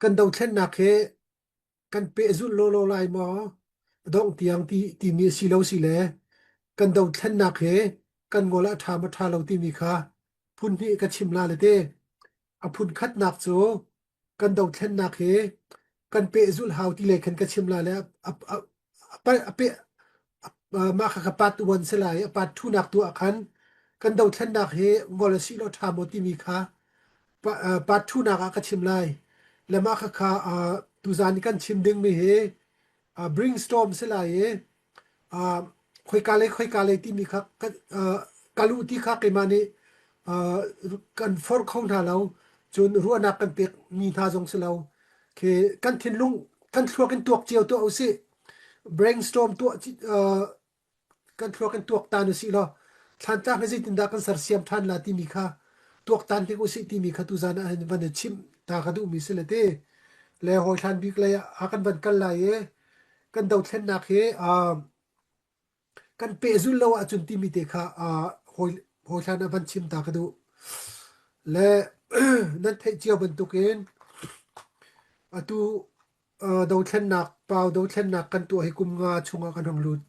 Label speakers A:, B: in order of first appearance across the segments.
A: Kan dothlennak hi kan pehzulh lawlaw lai maw? A dongh tiang ti timi a si lo si le kan dothlennak hi kan ngol ah a ṭha maw ṭha lo timi kha phun hnih ka chim la le te. A phun khatnak cu kan dothlennak hi kan pehzulh hau ti lei khan ka chim la le a, a, a, a, pe, mah kha ka part one si lai a part two nak tu ah khan kan dothlennak hi ngol a si lo ṭha maw timi kha part two nak ah ka chim lai le mah kha kha tuzan i kan chim dingmi hi brainstorm si lai i khoika lei khoika lei timi kha kal u ti kha keimah nih kan forh kho hna lo cun ruahnak kan pek mi hna zong si lo khi kan thinlung kan thluak in tuak cio tuah usih brainstorm tuah kan thluak in tuaktan usih law thlantlang hi zeitindah kan sersiam ṭhan la timi kha tuaktan hnik usih timi kha tuzan ah hin van i chimh ta ka duhmi si le ti le hawi hlan bik lei ah kan van kal lai i kan dothlennak hi kan pehzul lo ahcun timi te kha hawi hawi hlan ah van chim ta ka duh le nan theih cio bantukin atu dothlennak pau dothlennak kan tuah hi kum nga chungah kan hung lut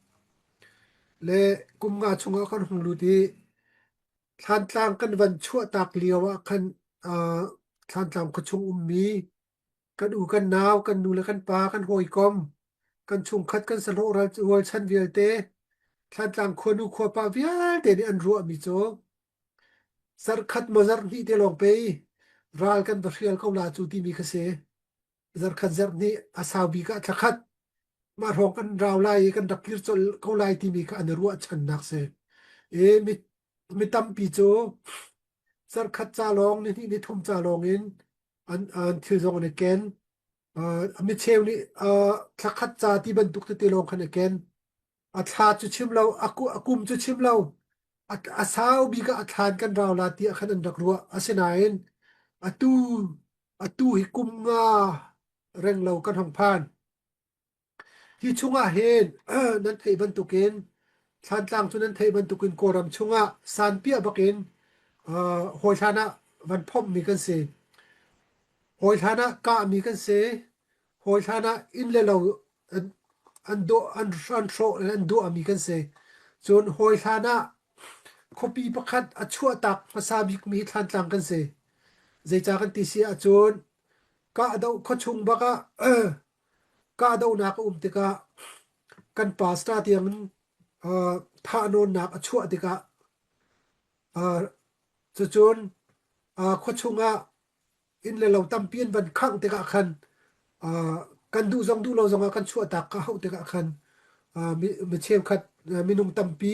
A: le kum nga chungah kan hung lut i Thlantlang kan van chuahtak lio ah khan Thlantlang khuachung ummi kan u kan nau kan nu le kan pa kan hawikom kan chungkhat kan sahlawh rualchan vialte Thlantlang khuanu khuapa vialte nih an ruahmi cu zarhkhat maw zarhhnih te lawng pei ral kan va hrial ko la cu timi kha si. Zarhkhat zarhhnih a sau bik ah thlakhat mah hrawng kan rau lai i kan rak kir colh ko lai timi kha an i ruahchannak si. I mi, mi tampi cu zarhkhat ca lawng nihnih nithum ca lawng in an, an thil zong an i ken. Uh, mi cheu nih uh, thlakhat ca ti bantuk tete lawng khan i ken. A thla cu chim lo, a, a kum cu chim lo, a, a sau bik ah a thlan kan rau la tiah khan an rak ruah. Asinain atu atu hi kum nga reng lo kan hong phan. Hi chungah hin nan theih bantukin Thlantlang cu nan theih bantukin Kawlram chungah sanpiah bakin uh, hawi hlan ah van phomhmi kan si. Hawi hlan ah kahmi kan si. Hawi hlan ah inn le lo an an dawh an an hrawh le an duahmi kan si. Cun hawi hlan ah khuapi pakhat a chuahtak hmasa bikmi hi Thlantlang kan si. Zeicah kan ti si ahcun kahdoh khuachung bak ah kahdohnak a um tikah kan pastor tiang in uh, thahnawnnak a chuah tikah uh, cucun uh, khuachung ah inn le lo tampi an van khangh tikah khan uh, kan duh zong duh lo zongah kan chuahtak ka hauh tikah khan uh, mi, mi cheukhat uh, minung tampi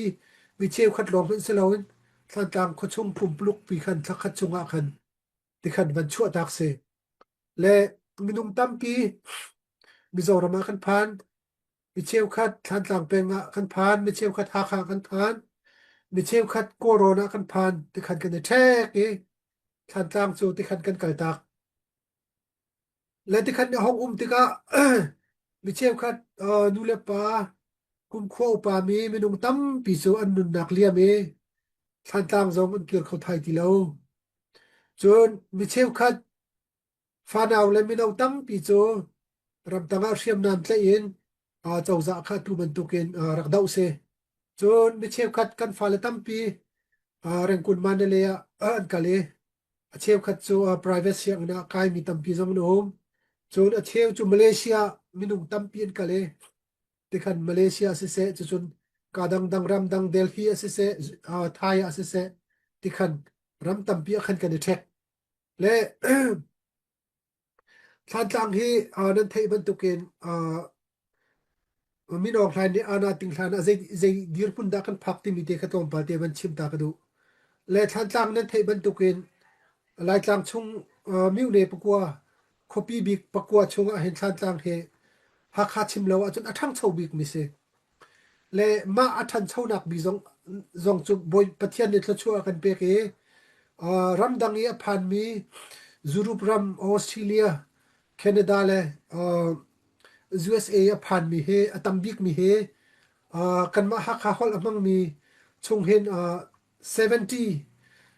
A: mi cheukhat lawng hmanh si loin Thlantlang khuachung pumpuluk pi khan thlakhat chungah khan tikhan van chuahtak si le minung tampi Mizoram ah kan phan mi cheukhat Thlantlang peng ah kan phan mi cheukhat Hakha kan phan mi cheukhat Kawlrawn ah kan phan tikhan kan i ṭhek i Thlantlang cu tikhan kan kaltak le tikhan a hong um tikah mi cheukhat uh, nu le pa kumkhua upa mi minung tampi cu an nunnak liam i Thlantlang zong an kir kho thai ti lo cun mi cheukhat Fanau le mino tampi cu ramtang ah hriamnam tlaih in cozah kha atu bantukin rak doh si. Cun mi cheukhat kan fale tampi Rengkun Mandalay ah an kal i a cheukhat cu private sianginn ah kaimi tampi zong an um. Cun a cheu cu Malaysia minung tampi an kal i tikhan Malaysia siseh cucun ka dangdang ramdang Delhi ah siseh Thai ah siseh tikhan ram tampi ah khan kan i ṭhek. Le Thlantlang hi uh, nan theih bantukin uh, Min Aung Hlaing nih Ana Ting Hlan ah zei, zei dirhmun dah kan phak timi te kha tlawmpal te van chim ta ka duh. Le Thlantlang nan theih bantukin Laitlang chung uh, Myone pakua khuapi bik pakua chung ah hin Thlantlang hi Hakha chim lo ahcun a ṭhangcho bik mi si. Le mah a ṭhanchonak bi zong zong cu Bawi Pathian nih thluachuah a kan pek i uh, ramdang i a phanmi Europe ram, Australia, Canada le uh, USA a phanmi hi a tam bikmi hi uh, kanmah Hakha holh a hmangmi chung hin uh, 70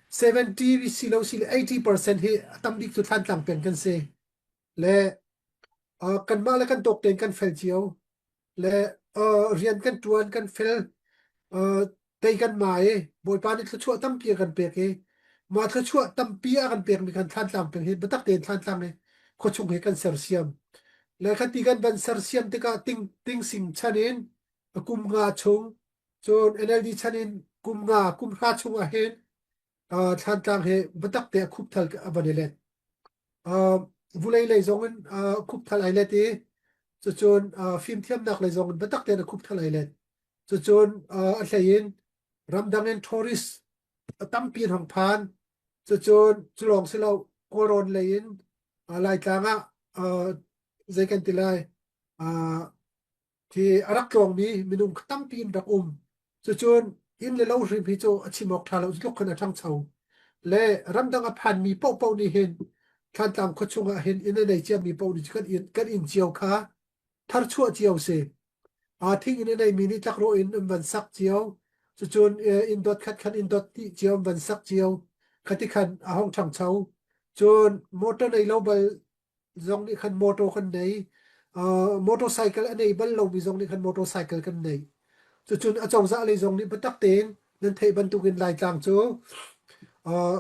A: 70 si lo si le 80% hi a tam bik cu Thlantlang peng kan si. Le kanmah le kan tawk tein kan fel cio. Le rian kan ṭuan kan fel tei kan ma i Bawipa nih thluachuah tampi a kan pek i mah thluachuah tampi a kan pekmi kan Thlantlang peng hi biatak tein Thlantlang hi khuachung hi kan sersiam. Le khati kan van sersiam tikah ting ting sing chan in kum nga chung cun NLD chan in kum nga kum hra chung ah hin Thlantlang hi biatak te a khupthal a van i let. Vulei lei zong in khupthal ai let i cucun fimthiamnak lei zong in biatak tein a khupthal ai let. Cucun a hlei in ramdang in tourist a tampi an hong phan. Cucun culawng si lo Kawlrawn lei in Laitlang ah zei kan ti lai Hi a rak tlawngmi minung tampi in rak um. Cucun inn le lo hrim hi cu a chim awk ṭha lo tluk khan a ṭhangcho. Le ramdang a phanmi paohpaoh nih hin Thlantlang khuachung ah hin inn a nei ciami paoh nih kan inn, kan inn cio kha tharchuah cio si. Aa thing inn a neimi nih tlakrawh in an van sak cio. Cucun inn dot khat khan inn dot hnih cio an van sak cio. Khati khan a hong ṭhangcho. Cun motor nei lo bal zong nih khan motor kan nei. Uh, motorcycle a nei bal lomi zong nih khan motorcycle kan nei. Cucun a cozah lei zong nih biatak tein nan theih bantukin Laitlang cu uh,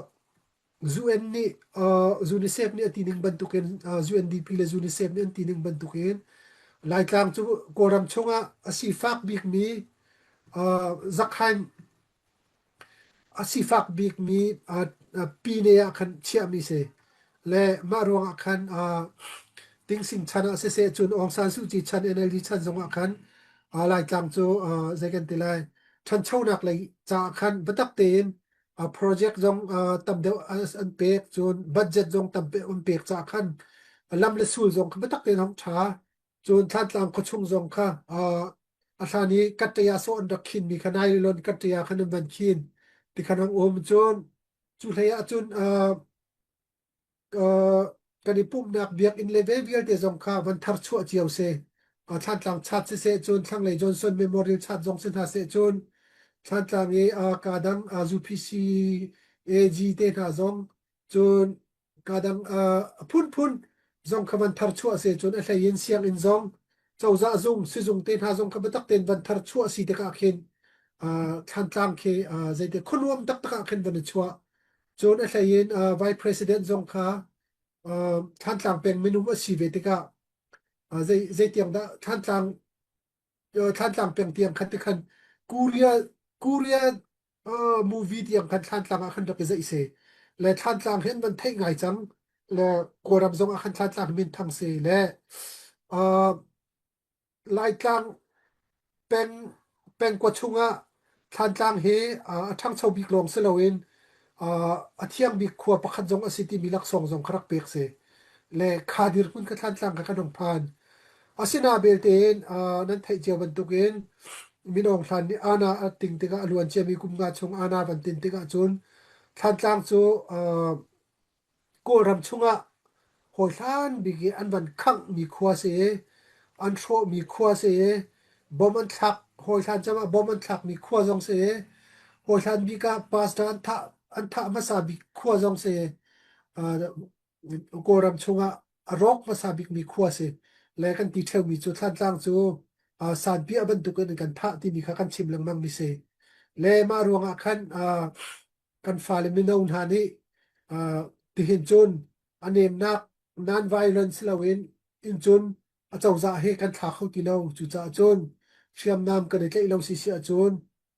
A: UN nih uh, UNICEF nih a ti ning bantukin uh, UNDP le UNICEF nih an ti ning bantukin Laitlang cu Kawlram chungah a sifak bikmi uh, Zakhain A sifak bikmi pine ah khan chiahmi si. Le mah ruangah khan Tingsing chan ah siseh cun Aung San Suu Kyi chan NLD chan zongah khan Laitlang cu zei kan ti lai ṭhanchonak lei caah khan biatak tein project zong tam deuh an pek cun budget zong tam an pek caah khan lam le sul zong kha biatak tein hong ṭha. Cun Thlantlang khuachung zong kha a hlan i kattaya sawh an rak khinmi kha nylon kattaya khan an van khin ti khan an um. Cun cu hlei ah cun kan i pumhnak biakinn le ve vialte zong kha van tharchuah cio si. Thlantlang chat siseh cun thlanglei Johnson Memorial chat zong si hna seh cun Thlantlang i kaa dang UPC AG te hna zong cun Kadang a phunphun zong kha van tharchuah si cun a hlei in sianginn zong cozah zung sizung te hna zong kha biatak tein van tharchuah si tikah khin Thlantlang khi zeite khuanuam taktak ah khin van i chuah. Cun a hlei in Vice President zong kha Thlantlang peng minung a si ve tikah zei zeitiang dah Thlantlang Thlantlang peng tiang khan ti khan Korea Korea uh, movie tiang khan Thlantlang ah khan rak i zeih si le Thlantlang hi an van theih ngai cang le Kawlram zong ah khan Thlantlang min thang si le uh, Laitlang peng pengkua chungah Thlantlang hi uh, a ṭhangcho bik lawng si loin uh, a thiang bik khua pakhat zong a si timi laksawng zong kha rak pek si le kha dirhmun kha Thlantlang kha kan hung phan Asina belte in nan theih cio bantukin Min Aung Hlaing nih aana a ting tikah a luan ciami kum nga chung aana van tin tikah cun Thlantlang cu Kawlram chungah hawihlan bik i an van khanghmi khua si i an hrawhmi khua si i bom an thlak hawihlan cem ah bom an thlakmi khua zong si i hawihlan bik ah pastor an thah an thah hmasa bik khua zong si Kawlram chungah a rawk hmasa bikmi khua si le kan ti ṭheumi cu Thlantlang cu uh, sanpiah bantukin an kan thah timi kha kan chim lengmang mi si. Le mah ruangah khan uh, kan fale mino hna nih uh, tihin cun a nemnak non-violence loin in cun a cozah hi kan thla kho ti lo. Cucaah cun hriamnam kan i tlaih lo si si ahcun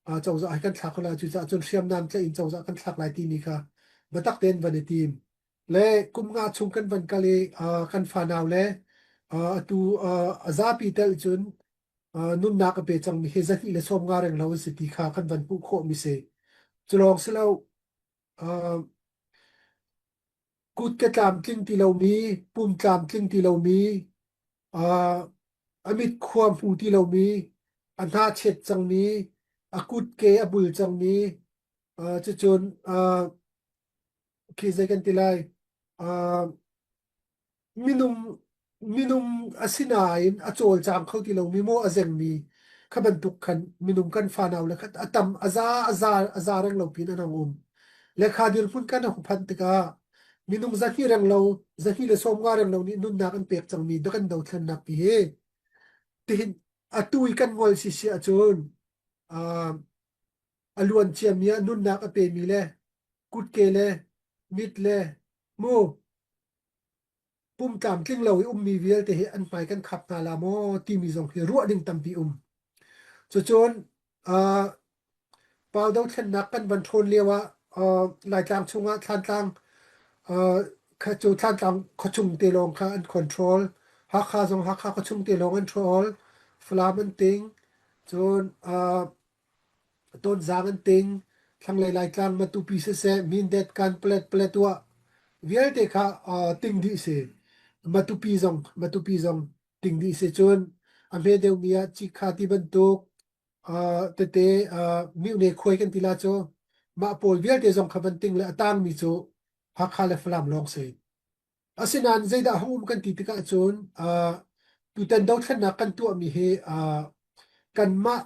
A: uh, cozah hi kan thla kho lai. Cucaah cun hriamnam tlaih in cozah kan thlak lai timi kha biatak tein van i tim. Le kum nga chung kan van kal i uh, kan fanau le uh, atu uh, a zapi tel cun uh, nunnak a pe cangmi hi 250 reng lo an si ti kha kan van hmuh khawhmi si. Cu lawng si lo uh, kut ke tlamtling ti lomi, pum tlamtling ti lomi, uh, a mit khua hmu ti lomi, a hna chet cangmi, a kut ke a bul cangmi, uh, cucun uh, khi zei kan ti lai uh, minung minung asinain a cawlcang kho ti lomi maw a zengmi kha bantuk khan minung kan fanau le khat a tam a za a za a za reng lo pin an hung um le kha dirhmun kan hung phanh tikah. Minung 200 renglo, 250 renglo nih nunnak an pek cangmi kan dothlennak pi hi tihin atu i kan ngol si si ahcun uh, a luan ciami ah nunnak a pemi le kutke le mit le mu pum tlamtling lo i ummi vialte hi an hmai kan khap hna la maw timi zong hi ruah ding tampi um. Cucun uh, Pau dothlennak kan van ṭhawn lio ah uh, Laitlang chungah Thlantlang uh, kha cu Thlantlang khuachung te lawng kha an control. Hakha zong Hakha khuachung te lawng an control. Falam an ting. Cun uh, Tonzang an ting. Thlanglei Laitlang Matupi siseh Mindat kan Palet Paletwa vialte kha uh, ting dih si. Matupi zong Matupi zong ting dih si. Cun a hme deuhmi ah Cikha ti bantuk uh, tete uh, mihne khuai kan ti la cu mah pawl vialte zong kha van ting le a tangmi cu Hakha le Falam lawng si. Asinain zeidah hung um kan ti tikah cun uh, tutan dothlennak kan tuahmi hi uh, kanmah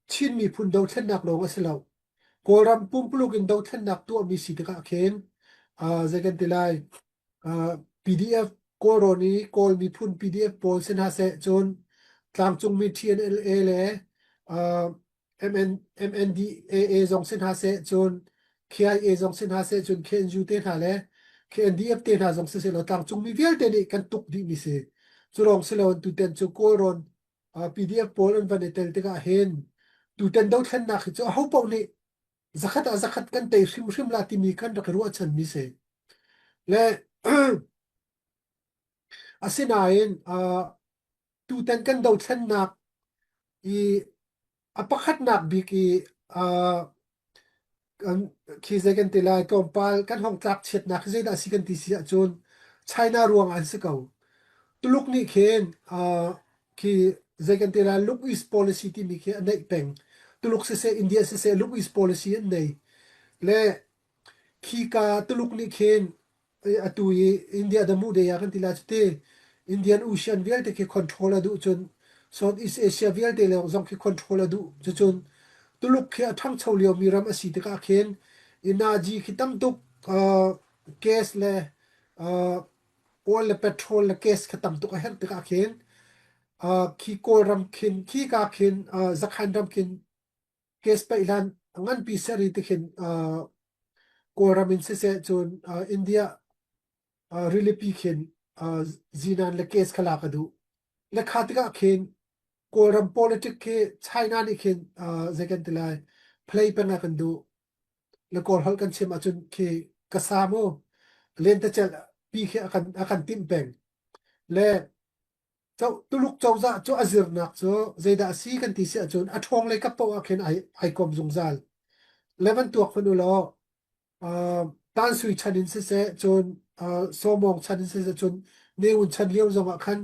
A: Chin miphun dothlennak lawng a si lo. Kawlram pumpuluk in dothlennak tuahmi si tikah khin uh, zei kan ti lai uh, PDF Kawlrawn i Kawl miphun PDF pawl si hna seh cun tlangcungmi TNLA le uh, MN, MNDAA zong si hna seh cun KIA zong si hna seh cun KNU te hna le KNDF te hna zong si seh law tlangcungmi vialte nih kan tuk dihmi si. Cu lawng si loin tutan cu Kawlrawn uh, PDF pawl an van i tel tikah hin tutan dothlennak hi cu aho paoh nih zakhat ah zakhat kan tei hrimhrim la timi kan rak i ruahchanmi si. Le asinain uh, tutan kan dothlennak i a pakhatnak bik i uh, kan khi zei kan ti lai tlawmpal kan hong tlak chiatnak hi zeidah si kan ti si ahcun China ruang an si ko. Tuluk nih khin uh, khi zei kan ti lai Look East policy timi khi a neih peng. Tuluk siseh India siseh Look East policy an nei. Le khika Tuluk nih khin atu i India damu de ya kan ti la cuti Indian Ocean vialte khi control a duh cun Southeast Asia vialte le zong khi control a duh cucun Tuluk khi a ṭhangcho liomi ram a si tikah khin energy khi tam tuk uh, gas le uh, oil le petrol le gas kha tam tuk a herh tikah khin uh, khi Kawlram khin khi ka khin uh, Zakhan ram khin gas paih hlan nganpi ser i tikhin uh, Kawlram in siseh cun uh, India uh, rilipi khin uh, zinan le gas kha lak a duh. Le kha tikah khin Kawlram politic khi China nih khin uh, zei kan ti lai play peng ah kan duh. Le Kawl holh kan chim ahcun khi ka sa mu lentecel pi khi a kan a kan timh peng. Le Tuluk cozah cu a zirnak cu zeidah a si kan ti si ahcun a ṭhawng lei kap paoh ah khin ai, ai kom zungzal. Le van tuak hmanh u law uh, Tansui chan in siseh cun uh, Sawmawng chan in siseh cun Ne Win chan lio zong ah khan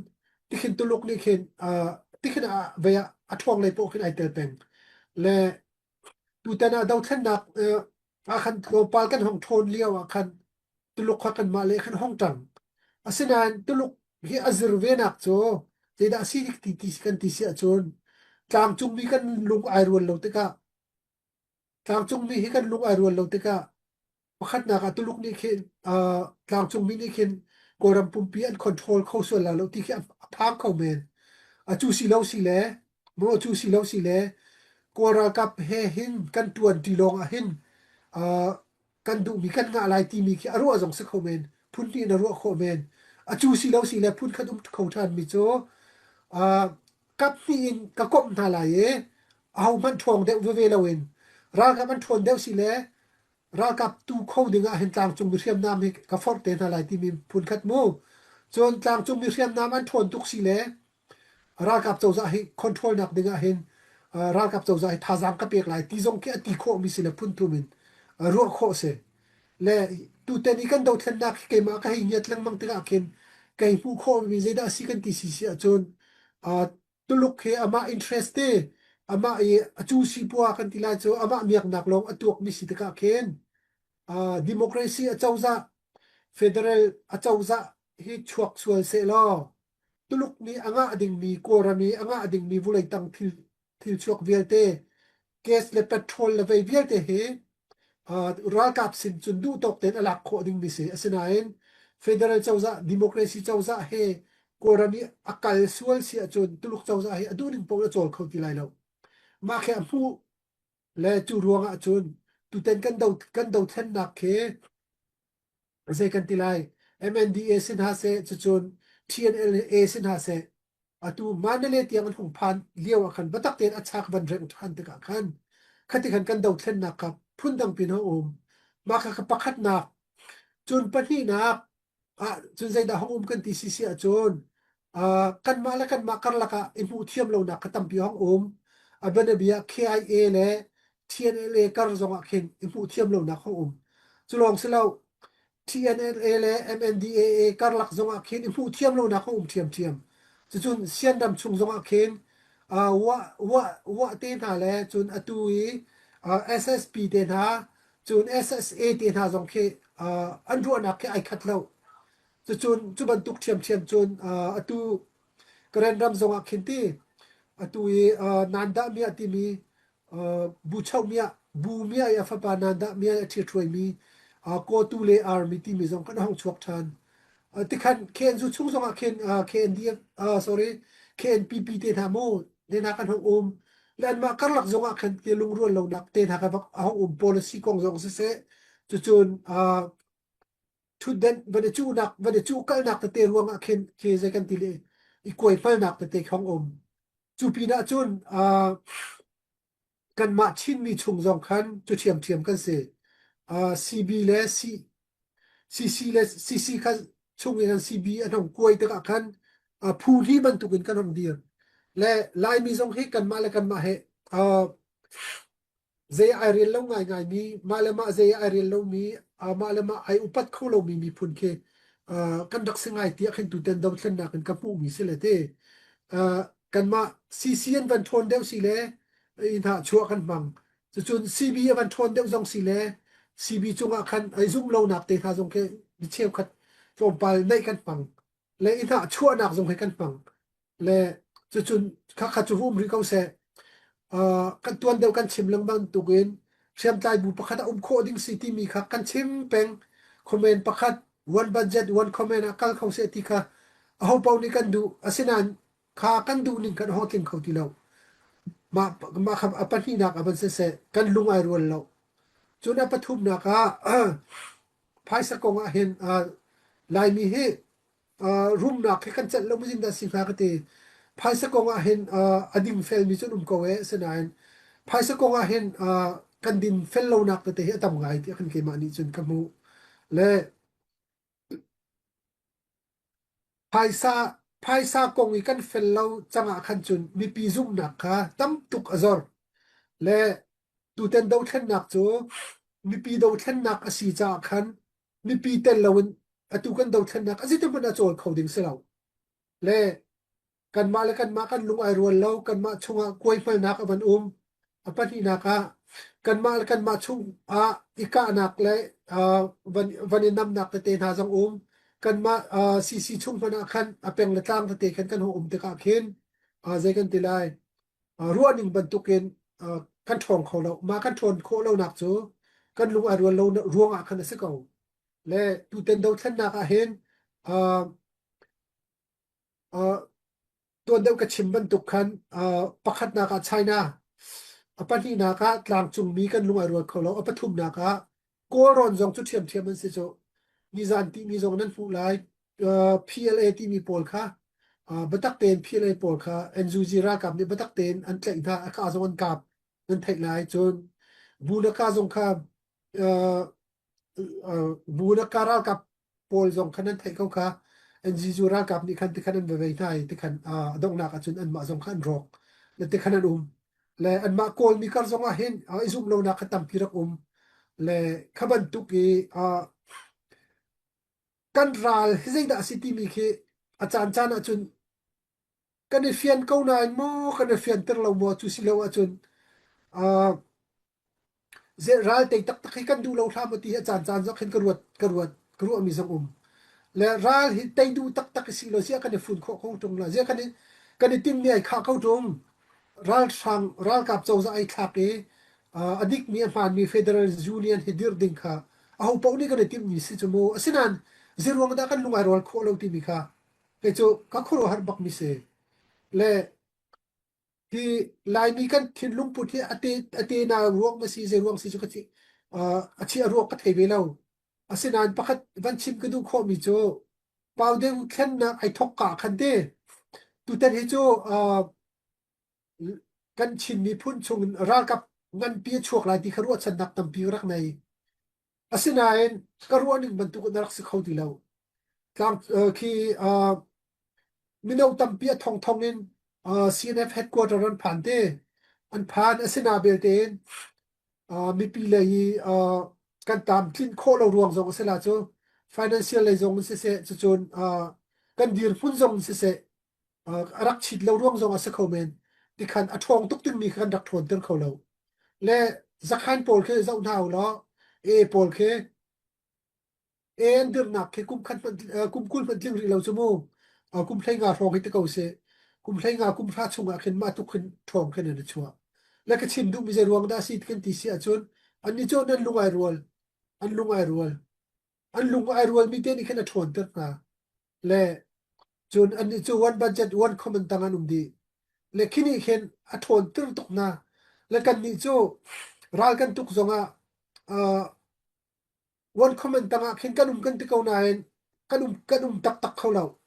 A: tikhin Tuluk nih khin uh, tikhin a vei ah a ṭhawng lei paoh khin ai tel peng. Le tutan ah dothlennak uh, ah khan tlawmpal kan hong ṭhawn lio ah khan Tuluk kha kanmah le khan hong ṭang. Asinain Tuluk hi a zir venak cu zeidah a si ti, ti kan ti si ahcun tlangcungmi kan lung ai rual lo tikah tlangcungmi hi kan lung ai rual lo tikah pakhatnak ah Tuluk nih khin uh, tlangcungmi nih khin Kawlram pumpi an control kho sual la lo ti khi a phang kho men. A cu si lo si le maw cu si lo si le Kawl ralkap he hin kan ṭuan ṭi lawng ah hin uh, kan duhmi kan ngah lai timi khi a ruah zong si kho men phun hnih in a ruah khawh men a cu si lo si le phun khat um kho ṭhan mi cu uh, kap hnih in ka komh hna lai i aho hmanh ṭhawng deuh veve loin ralkap an ṭhawn deuh si le ralkap tu kho ding ah hin tlangcung mi hriamnam hi ka forh te hna lai timi phun khat mu cun tlangcung mi hriamnam an ṭhawn tuk si le ralkap cozah hi control nak ding ah hin ralkap cozah hi thazaang ka pek lai ti zong khi a ti khawh mi si le phun thum in ruah khawh si le tuten i kan dothlennak hi keimah ka hei ngiat lengmang tikah khin kei hmuh khawh mi zeidah si kan ti si si ahcun Tuluk hi amah interest te amah i a cu si pua kan ti lai cu amah miaknak lawng a tuak mi si tikah khin democracy a cozah federal a cozah hi chuak sual seh law Tuluk nih a ngah dingmi Kawlram i a ngah dingmi vulei tang thil thil chuak vialte gas le petrol le vei vialte hi uh, ralkap sin cun duh tawk tein a lak khawh dingmi si. Asinain Federal cozah, democracy cozah he Kawlram i a kal sual si ahcun Tuluk cozah hi a duhning paoh a cawl kho ti lai lo. Mah khi a hmuh le cu ruang ah cun tutan kan do kan dothlennak khi zei kan ti lai MNDA sin ha seh cucun TNLA sin ha seh atu Mandalay tiang an hung phan lio ah khan biatak tein a chak van rengh ṭhan tikah khan khati khan kan dothlennak kha phundang pin a um. Mah kha kha pakhatnak cun pahnihnak ah cun zeidah hong um kan ti si si ahcun uh, kanmah le kanmah karlak ah i hmuh thiam lonak kha tampi hong um. A bianabia KIA le TNLA kar zong ah khin i hmuh thiam lonak hong um. Cu lawng si lo TNLA le MNDAA karlak zong ah khin i hmuh thiam lonak hong um ṭhiamṭhiam. Cucun Siandam chung zong ah khin uh, wah wah wah te hna le cun atu i uh, SSP te hna cun SSA te hna zong khi uh, an ruahnak khi ai khat lo. Cucun cu bantuk ṭhiamṭhiam cun uh, atu Karen ram zong ah khin ti atu i uh, Nandah Miah timi uh, bu choh miah bu miah i a fapa Nandah Miah a ṭhiṭhuaimi uh, Kawtu le Army timi zong kan hong chuak ṭhan. Uh, tikhan KNU chung zong ah khin uh, KNDF uh, sorry KNPP te hna mu te hna kan hong um le anmah karlak zong ah khan ke lungrual lonak te hna kha a hong um policy kong zong siseh cucun uh, ṭhutdenh van i cuhnak van i cuh kalnak tete ruangah khin khi zei kan ti le i kuaihmalnak tete khong um cu pinah cun uh, kanmah Chinmi chung zong khan cu ṭhiamṭhiam kan si uh, CB le C CC le CC kha chung in an CB an hong kuai tikah khan uh, phu hli bantukin kan hong dir le Laimi zong hi kanmah le kanmah he uh, Zei ai rel lo ngaingaimi, mah le mah zei ai rel lomi, mah le mah ai upat kho lomi miphun khi kan rak si ngai tiah khin tutan dothlennak in ka hmuhmi si le ti. Kanmah CC an van ṭhawn deuh si le inn ah chuah kan hmang. Cucun CB a van ṭhawn deuh zong si le CB cungah khan ai zumh lonak te hna zong khi mi cheukhat tlawmpal neih kan hmang. Le inn ah chuahnak zong hi kan hmang. Le cucun khakha cu um rih ko seh. Uh, kan tuan deuh kan chim lengmang tukin hriamtlai bu pakhat a um khawh ding si timi kha kan chim peng. Comment pakhat one budget one comment ah kal kho seh ti kha aho paoh nih kan duh. Asinain kha kan duh ning kan ho tling kho ti lo. Mah mah kha a pahnihnak ah van siseh kan lung ai rual lo. Cun a pathumnak ah phaisa kong ah hin uh, Laimi hi rumnak hi kan celh lo maw dah si hnga ka ti. Phaisa kong ah hin a dingfelmi cu an um ko ee asinain phaisa kong ah hin kan dinfel lonak tete hi a tam ngai tiah kan keimah nih cun ka hmuh. Le phaisa phaisa kong i kan fel lo cang ah khan cun mipi zumhnak kha tam tuk a zor. Le tutan dothlennak cu mipi dothlennak a si caah khan mipi tel loin atu kan dothlennak a zeitik hmanh ah cawl kho ding si lo. Le kanmah le kanmah kan lung ai rual lo, kanmah chungah kuaihmalnak a van um. A pahnihnak ah kanmah le kanmah chungah i kahnak le uh, van, van i namnak tete hna zong um. Kanmah uh, CC chung hmanh ah khan a peng le tlang tete khan kan hung um tikah khin uh, zei kan ti lai uh, ruahning bantukin uh, kan ṭhawng kho lo. Mah kan ṭhawn khawh lonak cu kan lung ai rual lo ruangah khan a si ko. Le tutan dothlennak ah hin uh, uh, tuan deuh ka chim bantuk khan uh, pakhatnak ah China, a pahnihnak ah tlangcungmi kan lung ai rual kho lo, a pathumnak ah Kawlrawn zong cu ṭhiamṭhiam an si cu. Nizan timi zong nan hmuh lai. Uh, PLA timi pawl kha uh, biatak tein PLA pawl kha NUG ralkap nih biatak tein an tlaih hna, a ka zong an kap nan theih lai. Cun Bunaka zong kha uh, uh, Bunaka ralkap pawl zong khan nan theih ko kha. NUG ralkap nih khan tikhan an va vei hna i tikhan uh, a donghnak ahcun anmah zong kha an rawk. Le tikhan an um. Le anmah Kawlmi kar zong ah hin uh, i zumh lonak kha tampi rak um. Le kha bantuk i uh, kan ral hi zeidah a si timi khi a caancaan ahcun kan i fian ko nain maw kan i fianter lo maw cu si lo ahcun uh, ral tei taktak hi kan duh lo hlah maw ti hi a caancaan zong khin ka ruat ka ruat ka ruahmi zong um. Le ral hi tei duh taktak i si lo ziah kan i fun khawh ko ṭung la ziah kan i kan i timmi ai khah ko ṭung. Ralhrang ralkap cozah ai thlak i uh, a dikmi a hmaanmi Federal Union hi dirh ding kha aho paoh nih kan i timhmi si cu mu. Asinain Zeiruang dah kan lung ai rual khawh lo timi kha kei cu ka khuaruahhar bak mi si. Le hi Laimi kan thinlung put hi a te a te na ruang ma si zei ruang si cu ka thi a chi a ruak ka thei ve lo. Asinain pakhat van chim ka duh khawh mi cu pau deu thlennak ai thok ka khan te tutan hi cu kan Chin miphun chung in ralkap nganpi a chuak lai ti kha ruahchannak tampi ka rak nei. Asinain ka ruahning bantuk in a rak si kho ti lo. Tlang khi mino tampi a thongthong in CNF headquarter an phan te. An phan asina belte in mipi lei i kan tam tlinh khawh lo ruang zong a si la cu financial lei zong in siseh cucun kan dirhmun zong in siseh a rak chit lo ruang zong a si kho men. Tikhan a ṭhawng tuk dingmi kha kan rak ṭhawnter kho lo. Le zakhain pawl khi zoh hna u law e pawl khi e an dirnak khi kum khat hmanh kum 20 hmanh tling rih lo cu mu. Kum 15 hrawng hi ti ko sih. Kum 15 kum hra chung ah khin mah tuk khin ṭhawng khin an i chuah. Le ka chim duhmi zei ruang dah si kan ti si ahcun annih cu nan lung ai rual. An lung ai rual. An lung ai rualmi te nih khin a ṭhawnter hna. Le cun annih cu one budget one common tang an um dih. Le khi nih khin a ṭhawnter tuk hna. Le kannih cu ral kan tuk zongah uh, one common tangah khin kan um kan ti ko nain kan um kan um taktak kho lo.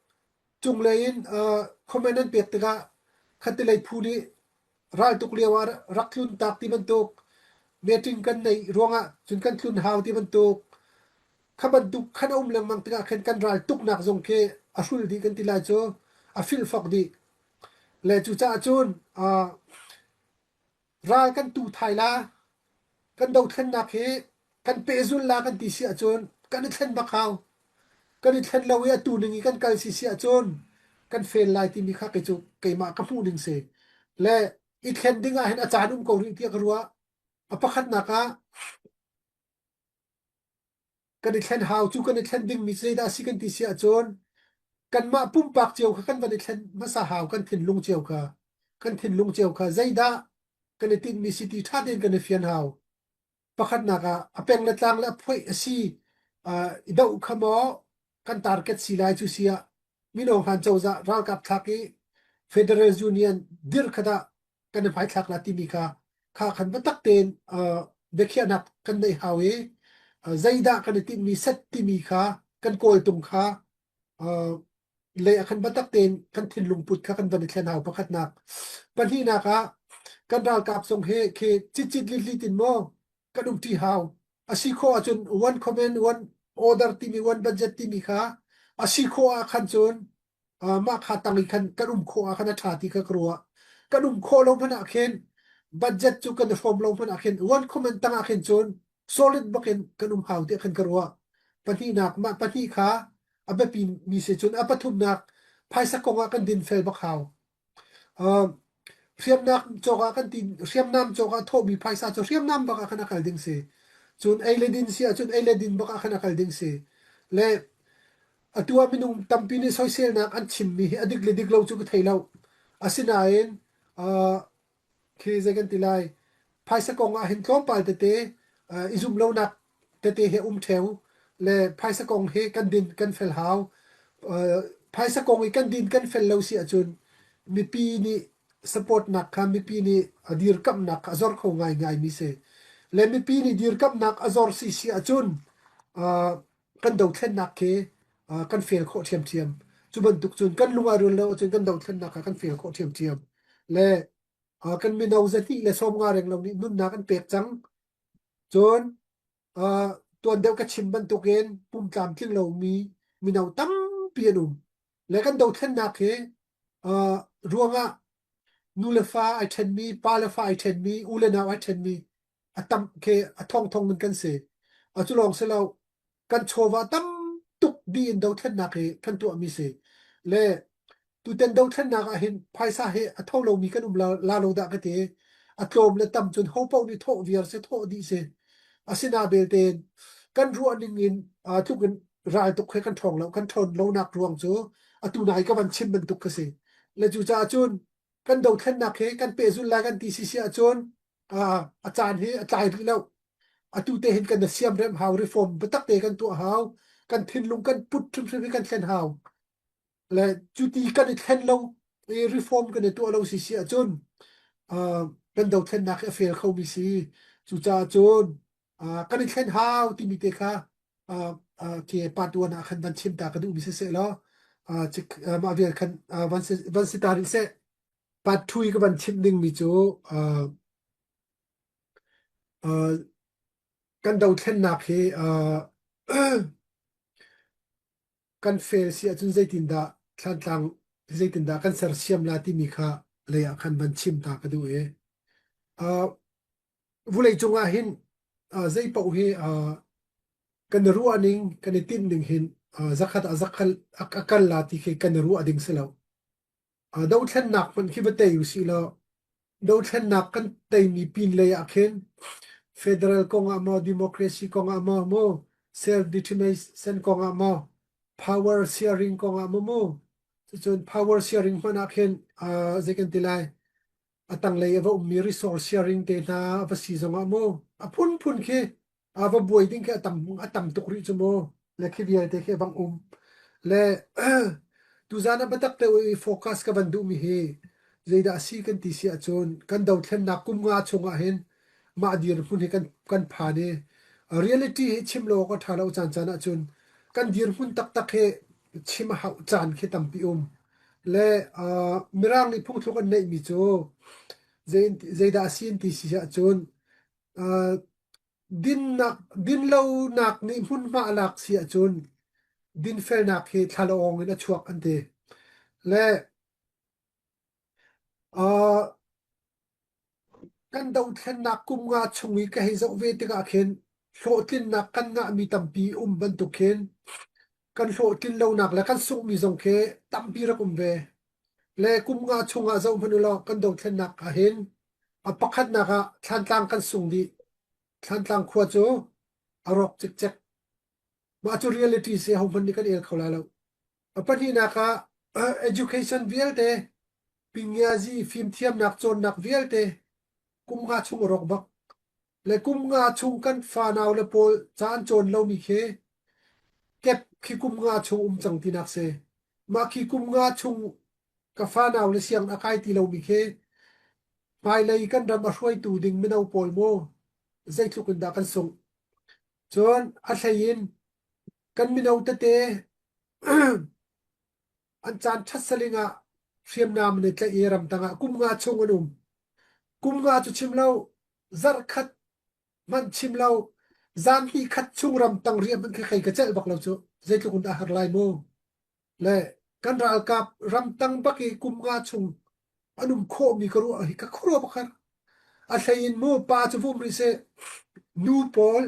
A: Cunglei in uh, comment an pek tikah khatilei phu nih raltuk lio ah rak tlun tak ti bantuk meeting kan neih ruangah cun kan tlun hau ti bantuk kha bantuk khan a um lengmang tikah khan kan ral tuknak zong khi a hrul dih kan ti lai cu a filfok dih le cucaah cun uh, ral kan tu thai la kan dothlennak hi kan pehzul la kan ti si ahcun kan i thlen bak hau kan i thlen lo i atu ning i kan kal si si ahcun kan fail lai timi kha kei cu keimah ka hmuh ning si le i thlen ding ah hin a caan um ko rih tiah ka ruah a pakhatnak ah kan i thlen hau cu kan i thlen dingmi zeidah a si kan ti si ahcun kanmah pumpak cio kha kan van i thlen hmasa hau kan thinlung cio kha kan thinlung cio kha zeidah kan i tinhmi si ti ṭha tein kan i fian hau pakhatnak ah a peng le tlang le a phoih a si i doh kha maw kan target si lai cu si ah mino hlan cozah ralkap thlak i Federal Union dir kha dah kan i hmaithlak la timi kha kha khan biatak tein biakhiahnak kan neih hau i zeidah kan i tinhmi set timi kha kan kawltung kha lei ah khan biatak tein kan thinlung put kha kan van i thlen hau pakhatnak pahnihnak ah kan ralkap zong he khi citcit litlit in maw kan umṭi hau a si khawh ahcun one command one order timi one budget timi kha a si khawh ah khan cun mah kha tang i khan kan um khawh ah khan a ṭha ti kha ka ruah. Kan um khawh lo hmanh ah khin budget cu kan i hrawm lo hmanh ah khin one comment tang ah khin cun solid bak in kan um hau tiah khan ka ruah. Pahnihnak mah pahnih kha a biapi mi si cun a pathumnak phaisa kong ah kan dinfel bak hau. Uh, hriamnak cawk ah kan ti hriamnam cawk ah thawhmi phaisa cu hriamnam bak ah khan a kal ding si. Cun ei le din si ahcun ei le din bak ah khan a kal ding si. Le Atu ah minung tampi nih soiselnak an chimmi hi a dik le dik lo cu ka thei lo. Asinain uh, khi zei kan ti lai phaisa kong ah hin tlawmpal tete uh, i zumh lonak tete he um ṭheo le phaisa kong hi kan din kan fel hau. Uh, phaisa kong i kan din kan fel lo si ahcun mipi nih supportnak kha mipi nih a dirkamhnak kha a zor kho ngaingai mi si. Le mipi nih dirkamhnak a zor si si ahcun uh, kan dothlennak khi kan fail khawh ṭhiamṭhiam. Cu bantuk cun kan lung aa rual lo ahcun kan dothlennak kha kan fail khawh ṭhiamṭhiam. Le kan mino zahnih le 50 renglo nih nunnak an pek cang. Cun tuan deuh ka chim bantukin pum tlamtling lomi mino tampi an um. Le kan dothlennak hi ruangah nu le fa ai ṭhenmi, pa le fa ai ṭhenmi, u le nau ai ṭhenmi a tam khi a thongthong in kan si. A cu lawng si lo kan chawva tam tuk dih in dothlennak hi kan tuahmi si. Le tuten dothlennak ah hin phaisa hi a tho lomi kan um la, la lo dah ka ti. A tlawm le tam cun ho paoh nih thawh viar si thawh dih si. Asina belte kan ruah ning in uh, tluk in ral tuk he kan ṭhawng lo kan ṭhawn lonak ruang cu atu nai ka van chim bantuk ka si. Le cucaah cun kan dothlennak hi kan pehzulh lai kan ti si si ahcun a caan hi a tlai rih lo. Atu te hin kan siamremh hau, reform biatak te kan tuah hau. Kan thinlung kan put hrimhrim hi kan thlen hau. Le cuti kan i thlen lo i reform kan i tuah lo si si ahcun uh, kan dothlennak hi a fail khomi si. Cucaah cun uh, kan i thlen hau timi te kha uh, uh, khi part 1 ah khan van chim ta ka duhmi si seh law uh, uh, mah vial khan uh, van si, van si ta rih seh. Part 2 i ka van chim dingmi cu uh, uh, kan dothlennak hi uh, kan fail si ahcun zeitindah Thlantlang zeitindah kan sersiam la timi kha lei ah khan van chim ta ka duh i uh, vulei cung ah hin uh, zei paoh hi uh, kan i ruah ning kan i tinh ning hin uh, zakhat ah zakhal a kal la ti khi kan i ruah ding si lo. Uh, dothlennak hmanh khi va tei usih law dothlennak kan teimi pinlei ah khin federal kong ah maw democracy kong ah maw maw self determination kong ah maw power sharing kong ah maw maw cucun power sharing hmanh ah khin uh, zei kan ti lai a tanglei a va ummi resource sharing te hna a va si zong ah maw a phunphun khi a va buai ding khi a tam a tam tuk rih cu mu le khi vialte khi a bang um le tuzan ah biatak te i focus ka van duhmi hi zeidah a si kan ti si ahcun kan dothlennak kum nga chung ah hin mah dirhmun hi kan kan phan i reality hi chim lo awk a ṭha lo caan caan ahcun kan dirhmun taktak hi chim a hauh caan khi tampi um le uh, mirang nih phungthluk an neihmi cu zei zeidah a si an ti si ahcun uh, Dinnak, dinlonak nih hmunhma a lak si ahcun dinfelnak hi thlalawng in a chuak an ti. Le uh, kan dothlennak kum nga chung i ka hei zoh ve tikah khin hlawhtlinnak kan ngahmi tampi um bantuk khin kan hlawhtlin lonak le kan sunghmi zong khi tampi rak um ve. Le kum nga chungah zoh hmanh u law kan dothlennak ah hin A pakhatnak ah Thlantlang kan sung dih. Thlantlang khua cu a rawk cikcek. Mah cu reality si hohmanh nih kan el kho lai lo. A pahnihnak ah education vialte pingiazi fimthiamnak cawnnak vialte kum nga chung a rawk bak. Le kum nga chung kan fanau le pawl ca an cawn lomi khi kep khi kum nga chung um cang tinak si. Mah khi kum nga chung ka fanau le sianginn a kai ti lomi khi hmailei kan ram a hruaitu ding mino pawl mu zeitluk in dah kan sungh. Cun a hlei in kan mino tete an caan ṭhat saling ah hriamnam an i tlaih i ramtang ah kum nga chung an um. Kum nga cu chim lo, zarh khat hmanh chim lo, zan hnih khat chung ramtang riah hmanh khi kei ka celh bak lo cu. Zeitluk in dah har lai mu. Le kan ralkap ramtang bak i kum nga chung an um khawhmi ka ruah hi ka khuaruah bak har. A hlei in mu pa cu vum rih seh nu pawl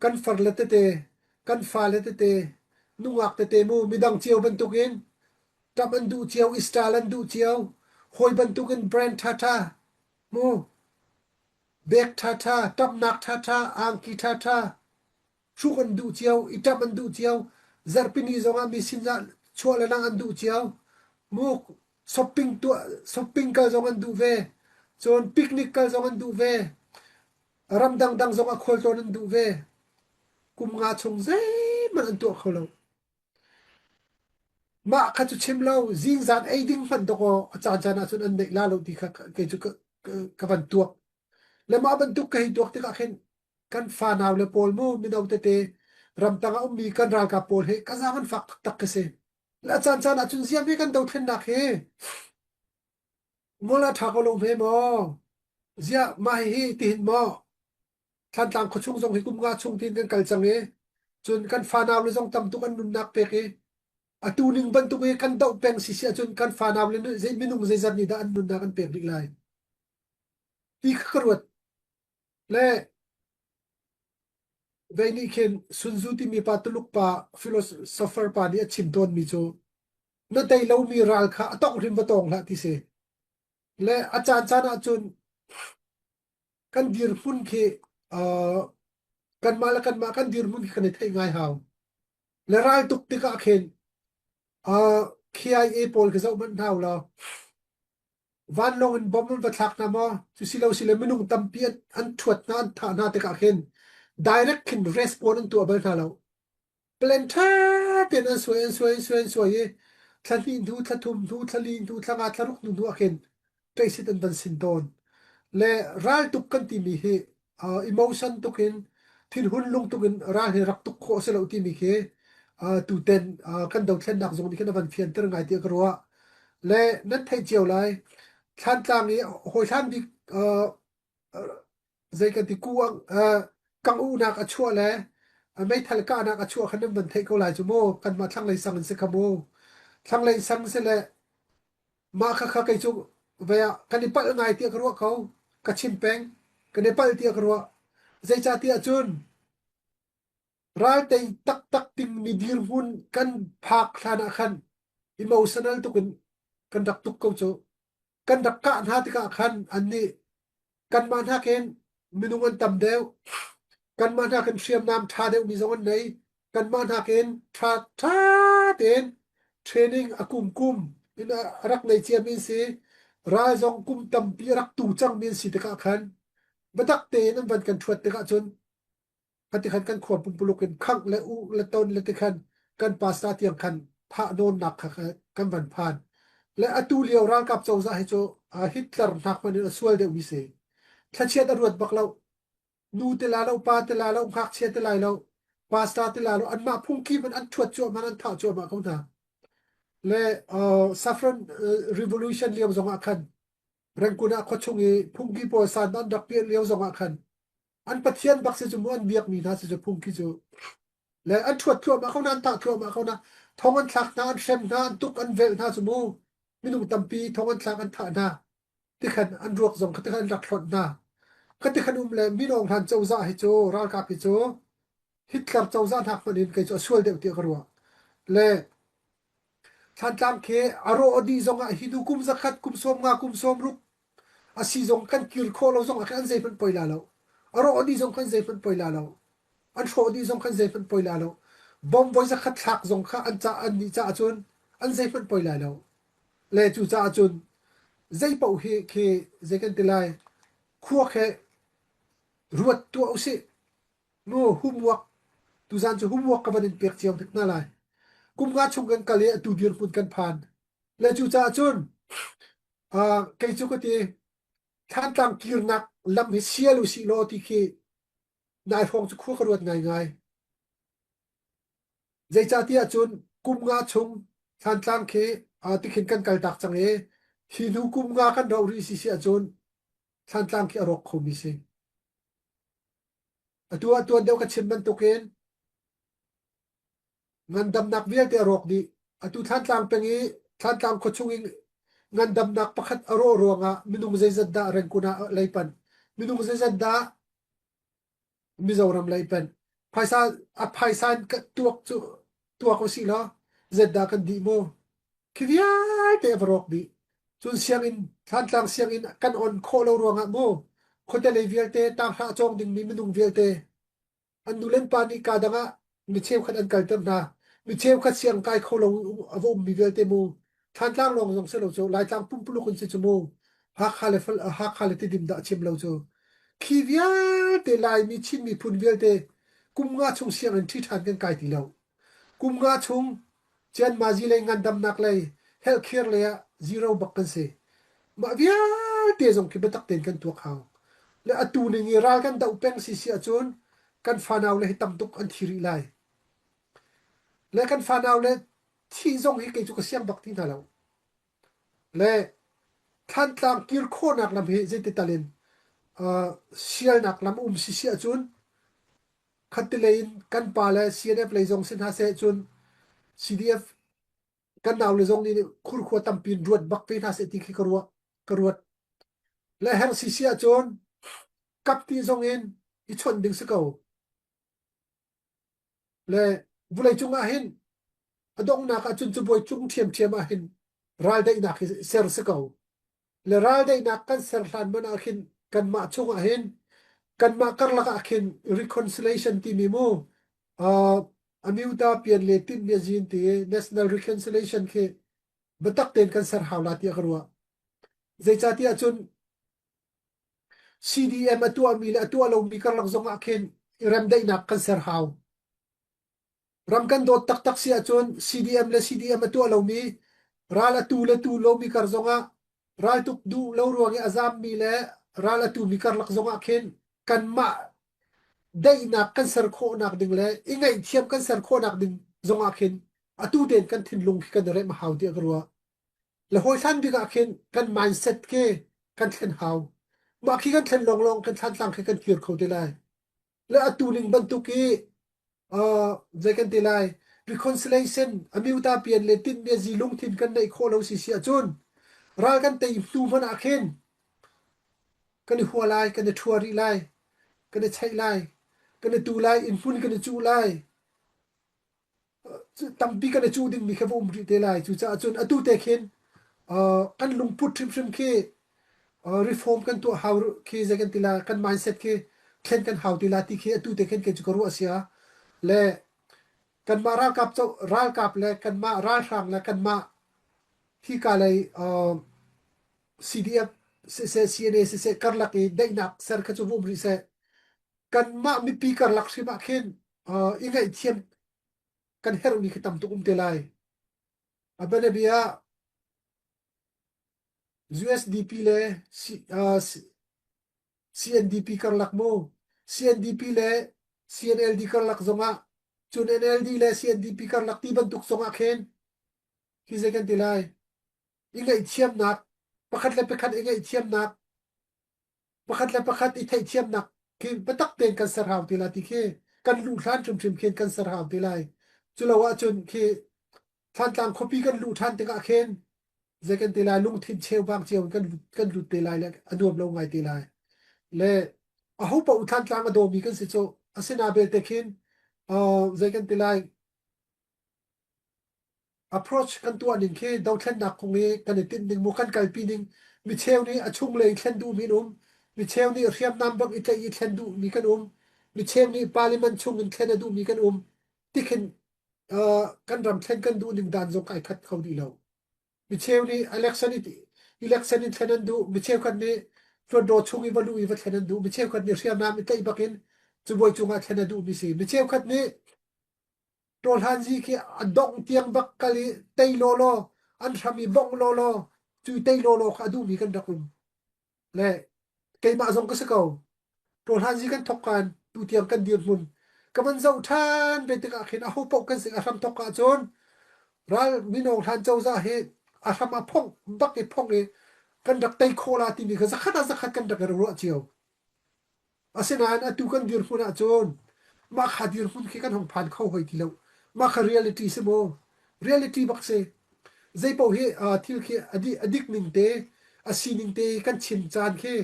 A: kan farle tete kan fale tete nungak tete mu midang cio bantukin ṭap an duh cio style an duh cio hawi bantukin brand ṭhaṭha mu bag ṭhaṭha ṭapnak ṭhaṭha angki ṭhaṭha hruk an duh cio i ṭap an duh cio zarhpini zongah mi sin ah chuah le lang an duh cio mu shopping tuah shopping kal zong an duh ve cun picnic kal zong an duh ve ram dangdang zong ah khualtlawn an duh ve kum nga chung zeihmanh an tuah kho lo mah kha cu chim lo zingzan ei ding hmanh dawkaw a caan caan ahcun an neih la lo ti kha kei cu ka, ka van tuak le mah bantuk ka hei tuak tikah khin kan fanau le pawl mu mino tete ramtang ah ummi kan ralkap pawl hi ka zaang an fak taktak ka si le caan caan ahcun ziam hi kan dothlennak hi ngol a ṭha ko lo hme maw ziah mah hihi tihin maw Thlantlang khuachung zong hi kum nga chung tin kan kal cang i cun kan fanau le zong tam tuk an nunnak pek i atu ning bantuk i kan doh peng si si ahcun kan fanau le zei minung zeizat nih dah an nunnak an pek rih lai ti kha ka ruat Le vei nih khin Sun Tzu timi pa Tuluk pa philosopher pa nih a chim tawnmi cu na tei lomi ral kha a tongh hrim va tawng hlah ti si. Le a caancaan ahcun kan dirhmun khi uh, kanmah le kanmah kan dirhmun khi kan i theih ngai hau. Le ral tuk tikah khin uh, KIA pawl khi zoh hmanh hna u law vanlawng in bomb an va thlak hna maw cu si lo si le minung tampi an, an ṭhuat hna an thah hna tikah khin direct khin response an tuah bal hna lo. Plan ṭha tein an suai, an suai, an suai, an suai i thla hnih hnu, thla thum hnu, thla li hnu, thla nga, thla ruk hnu hnu ah khin ṭeisit an van sin tawn. Le raltuk kan timi hi uh, emotion tuk in thinhun lung tuk in ral hi rak tuk khawh a si lo timi khi uh, tuten uh, kan dothlennak zong nih khin a van fianter ngai tiah ka ruah. Le nan theih cio lai Thlantlang i hawi hlan bik uh, zei kan ti ku kang uhnak a chuah le meithal kahnak a chuah kha nan van theih ko lai cu mu kanmah thlanglei sang in si kha mu thlanglei sang si le mah kha kha kei cu ve ah kan i palh ngai tiah ka ruah ko ka chim peng kan i palh tiah ka ruah zeicahtiah cun raltei taktak dingmi dirhmun kan phak hlan ah khan emotional tuk in kan rak tuk ko cu kan rak kah hna tikah khan annih kanmah nakin minung an tam deuh kanmah nakin hriamnam ṭha deuhmi zong an nei kanmah nakin ṭha ṭha tein training a kum kum in a rak nei ciami an si ral zong kum tampi a rak tu cangmi an si tikah khan biatak tein an van kan ṭhuat tikah cun Khatikhan kan khua pumpuluk in khangh le uh le ton le tikhan kan pastor tiang khan thah nawnnak kha kan van phan. Le atu lio ralkap cozah hi cu Hitler hnak hmanh in a sual deuhmi si. Thlachiat a ruat bak lo. Nu te la lo, pa te la lo, ngakchia te lai lo, pastor te la lo, anmah phungki man an thuat cuahmah an thah cuahmah ko hna. Le uh, Saffron uh, Revolution lio zong ah khan Rangoon ah khuachung i phungki pawl san an rak piah lio zong ah khan an pathian bak si cu mu an biakmi hna si cu phungki cu le an ṭhuat thluahmah ko hna an tah thluahmah ko hna thong an thlak hna an hrem hna an tuk an velh hna cu mu minung tampi thong an thlak an thah hna tikhan an ruak zong kha tikhan an rak hlonh hna kha tikhan um le minawng hlan cozah hi cu ralkap hi cu Hitler cozah hnak hmanh in kei cu a sual deuh tiah ka ruah le Thlantlang khi a rawh a dih zongah hi nu kum zakhat kum sawm nga kum sawm ruk a si zong kan kir khawh lo zong ah khan an zeihmanh poi la lo. A rawh a dih zong khan zeihmanh poi la lo. An hrawh dih zong khan zeihmanh poi la lo. Bom voi zakhat thlak zong kha an ca an nih caah cun an zeihmanh poi lai lo. Le cu caah cun zei paoh hi khi zei kan ti lai khua khi ruat tuah usih. Nu homework tuzaan cu homework ka van in pek cio hnik hna lai. Kum nga chung kan kal i atu dirhmun kan phan. Le cucaah cun uh, kei cu ka ti Thlantlang kirnak lam hi sial usih law ti khi nai hrawng cu khua ka ruat ngaingai. Zeicahtiah cun kum nga chung Thlantlang khi uh, tikhin kan kaltak cang i hi hnu kum nga kan rauh rih si si ahcun Thlantlang khi a rawk khomi si. Atu ah tuan deuh ka chim bantukin ngandamnak vialte a rawk dih. Atu Thlantlang peng i Thlantlang khuachung i ngandamnak pakhat a rawh ruangah minung zeizat dah Rangoon ah lei panh, minung zeizat dah Mizoram lei panh. Phaisa a phaisa in tuak cu tuak usih law zeidah kan dih mu? Khi vialte a va rawk dih. Cun sianginn, Thlantlang sianginn kan on khawh lo ruangah mu khuate lei vialte tanghra a cawng dingmi minung vialte an nu le an pa nih kaa dang ah mi cheukhat an kalter hna. Mi cheukhat siang kai kho lo a va ummi vialte mu Thlantlang lawng zong si lo cu Laitlang pumpuluk in si cu mu Hakha le Hakha le Tidim dah chim lo cu khi vialte Laimi Chin miphun vialte kum nga chung sianginn ṭhi ṭhan kan kai ti lo. Kum nga chung Cianmazi lei ngandamnak lei healthcare lei ah zero bak kan si. Mah vialte zong khi biatak tein kan tuak hau. Le atu ning i ral kan doh peng si si ahcun kan fanau le hi tam tuk an thi rih lai. Le kan fanau le thih zong hi kei cu ka siang bak ti hna lo. Le Thlantlang kir khawhnak lam hi zeiti tal in uh, sialnak lam um si si ahcun Khattelei in kan pa le CNF lei zong si hna seh cun CDF kan naule zong nih khurkhua tampi in ruat bak ve hna seh ti khi ka ruah ka ruat. Le herh si si ahcun kap ti zong in i chawnh ding si ko. Le vawleicung ah hin a donghnak ahcun cabuai cung ṭhiamṭhiam ah hin raldaihnak hi ser si ko. Le raldaihnak kan ser hlan man ah khin kanmah chungah hin kanmah karlak ah khin reconciliation timi mu uh, amyuta pian le tin mya zin ti national reconciliation khi biatak tein kan ser hau la tiah ka ruah. Zeicahtiah cun CDM a tuahmi le a tuah lomi karlak zong ah khin remdaihnak kan ser hau. Ram kan dawt taktak si ahcun CDM le CDM a tuah lomi, ral a tu le tu lomi kar zongah raltuk duh lo ruang i a zammi le ral a tumi karlak zongah khin kanmah daihnak kan ser khawhnak ding le i ngaihthiam kan ser khawhnak ding zongah khin atu tein kan thinlung khi kan i remh a hau tiah ka ruah. Le hawi hlan bik ah khin kan mindset khi kan thlen hau. Mah khi kan thlen lawnglawng kan thlantlang khi kan kir kho te lai. Le atu ning bantuk i uh, zei kan ti lai reconciliation amyuta pian le tin zi lungthin kan neih khawh lo si si ahcun ral kan tei hnu hmanh ah khin kan i hua lai kan i ṭhua rih lai kan i cheih lai kan i tu lai inn hmun kan i cuh lai tampi kan i cuh dingmi kha va um rih te lai. Cucaah cun atu te khin kan lungput hrimhrim khi reform kan tuah hau khi zei kan ti la kan mindset khi thlen kan hau ti la ti khi atu te khin kei cu ka ruah sia le kanmah ralkap co ralkap le kanmah ralhrang le kanmah hika lei CDF siseh CNA siseh karlak i daihnak ser kha cu vum rih seh kanmah mipi karlak hrim ah khin i ngaihthiam kan herhmi khi tam tuk um te lai. A bianabia ah USDP le C, uh, CNDP karlak mu CNDP le CNLD karlak zongah cun NLD le CNDP karlak ti bantuk zongah khin hi zei kan ti lai i ngaihthiamnak pakhat le pakhat i ngaihthiamnak pakhat le pakhat i theihthiamnak khi biatak tein kan ser hau ti lai ti khi kan luh hlan hrimhrim khin kan ser hau ti lai. Culo ahcun khi Thantlang khuapi kan luh ṭhan tikah khin zei kan ti lai lungthin cheubang cio in kan kan lut te lai le a nuam lo ngai te lai. Le aho paoh Thantlang a dawmi kan si cu asina belte khin uh, zei kan ti lai Approach kan tuah ning khi dothlennak kong i kan i tinh ning mu kan kalpi ning micheu nih a chunglei thlen duhmi an um micheu nih hriamnam bak i tlaih i thlen duhmi kan um micheu nih parliament chung in thlen a duhmi kan um tikhin uh, kan ram thlen kan duh ning dan zong ai khat kho dih lo micheu nih election i election in thlen an duh micheu khat nih hluatdaw chung i va luh i va thlen an duh micheu khat nih hriamnam i tlaih bakin cubuai cungah thlen a duhmi si micheu khat nih Tawhlanzi khi a dongh tiang bak kal i tei lawlaw an hram i bongh lawlaw cu tei lawlaw kha a duhmi kan rak um. Le keimah zong ka si ko. Tawhlanzi kan thok kan tu tiang kan dirhmun ka van zoh ṭhan ve tikah khin aho paoh kan si a hram thok ahcun ral mino hlan cozah hi a hram a phongh bak i phongh i kan rak tei khawh la timi kha zakhat ah zakhat kan rak i ruah cio. Asinain atu kan dirhmun ahcun mah kha dirhmun khi kan hung phan kho hoi ti lo. Mah kha reality si maw? Reality bak si. Zeipaoh hi uh, thil khi a, di, a dik ning te, a sining te kan chim caan khi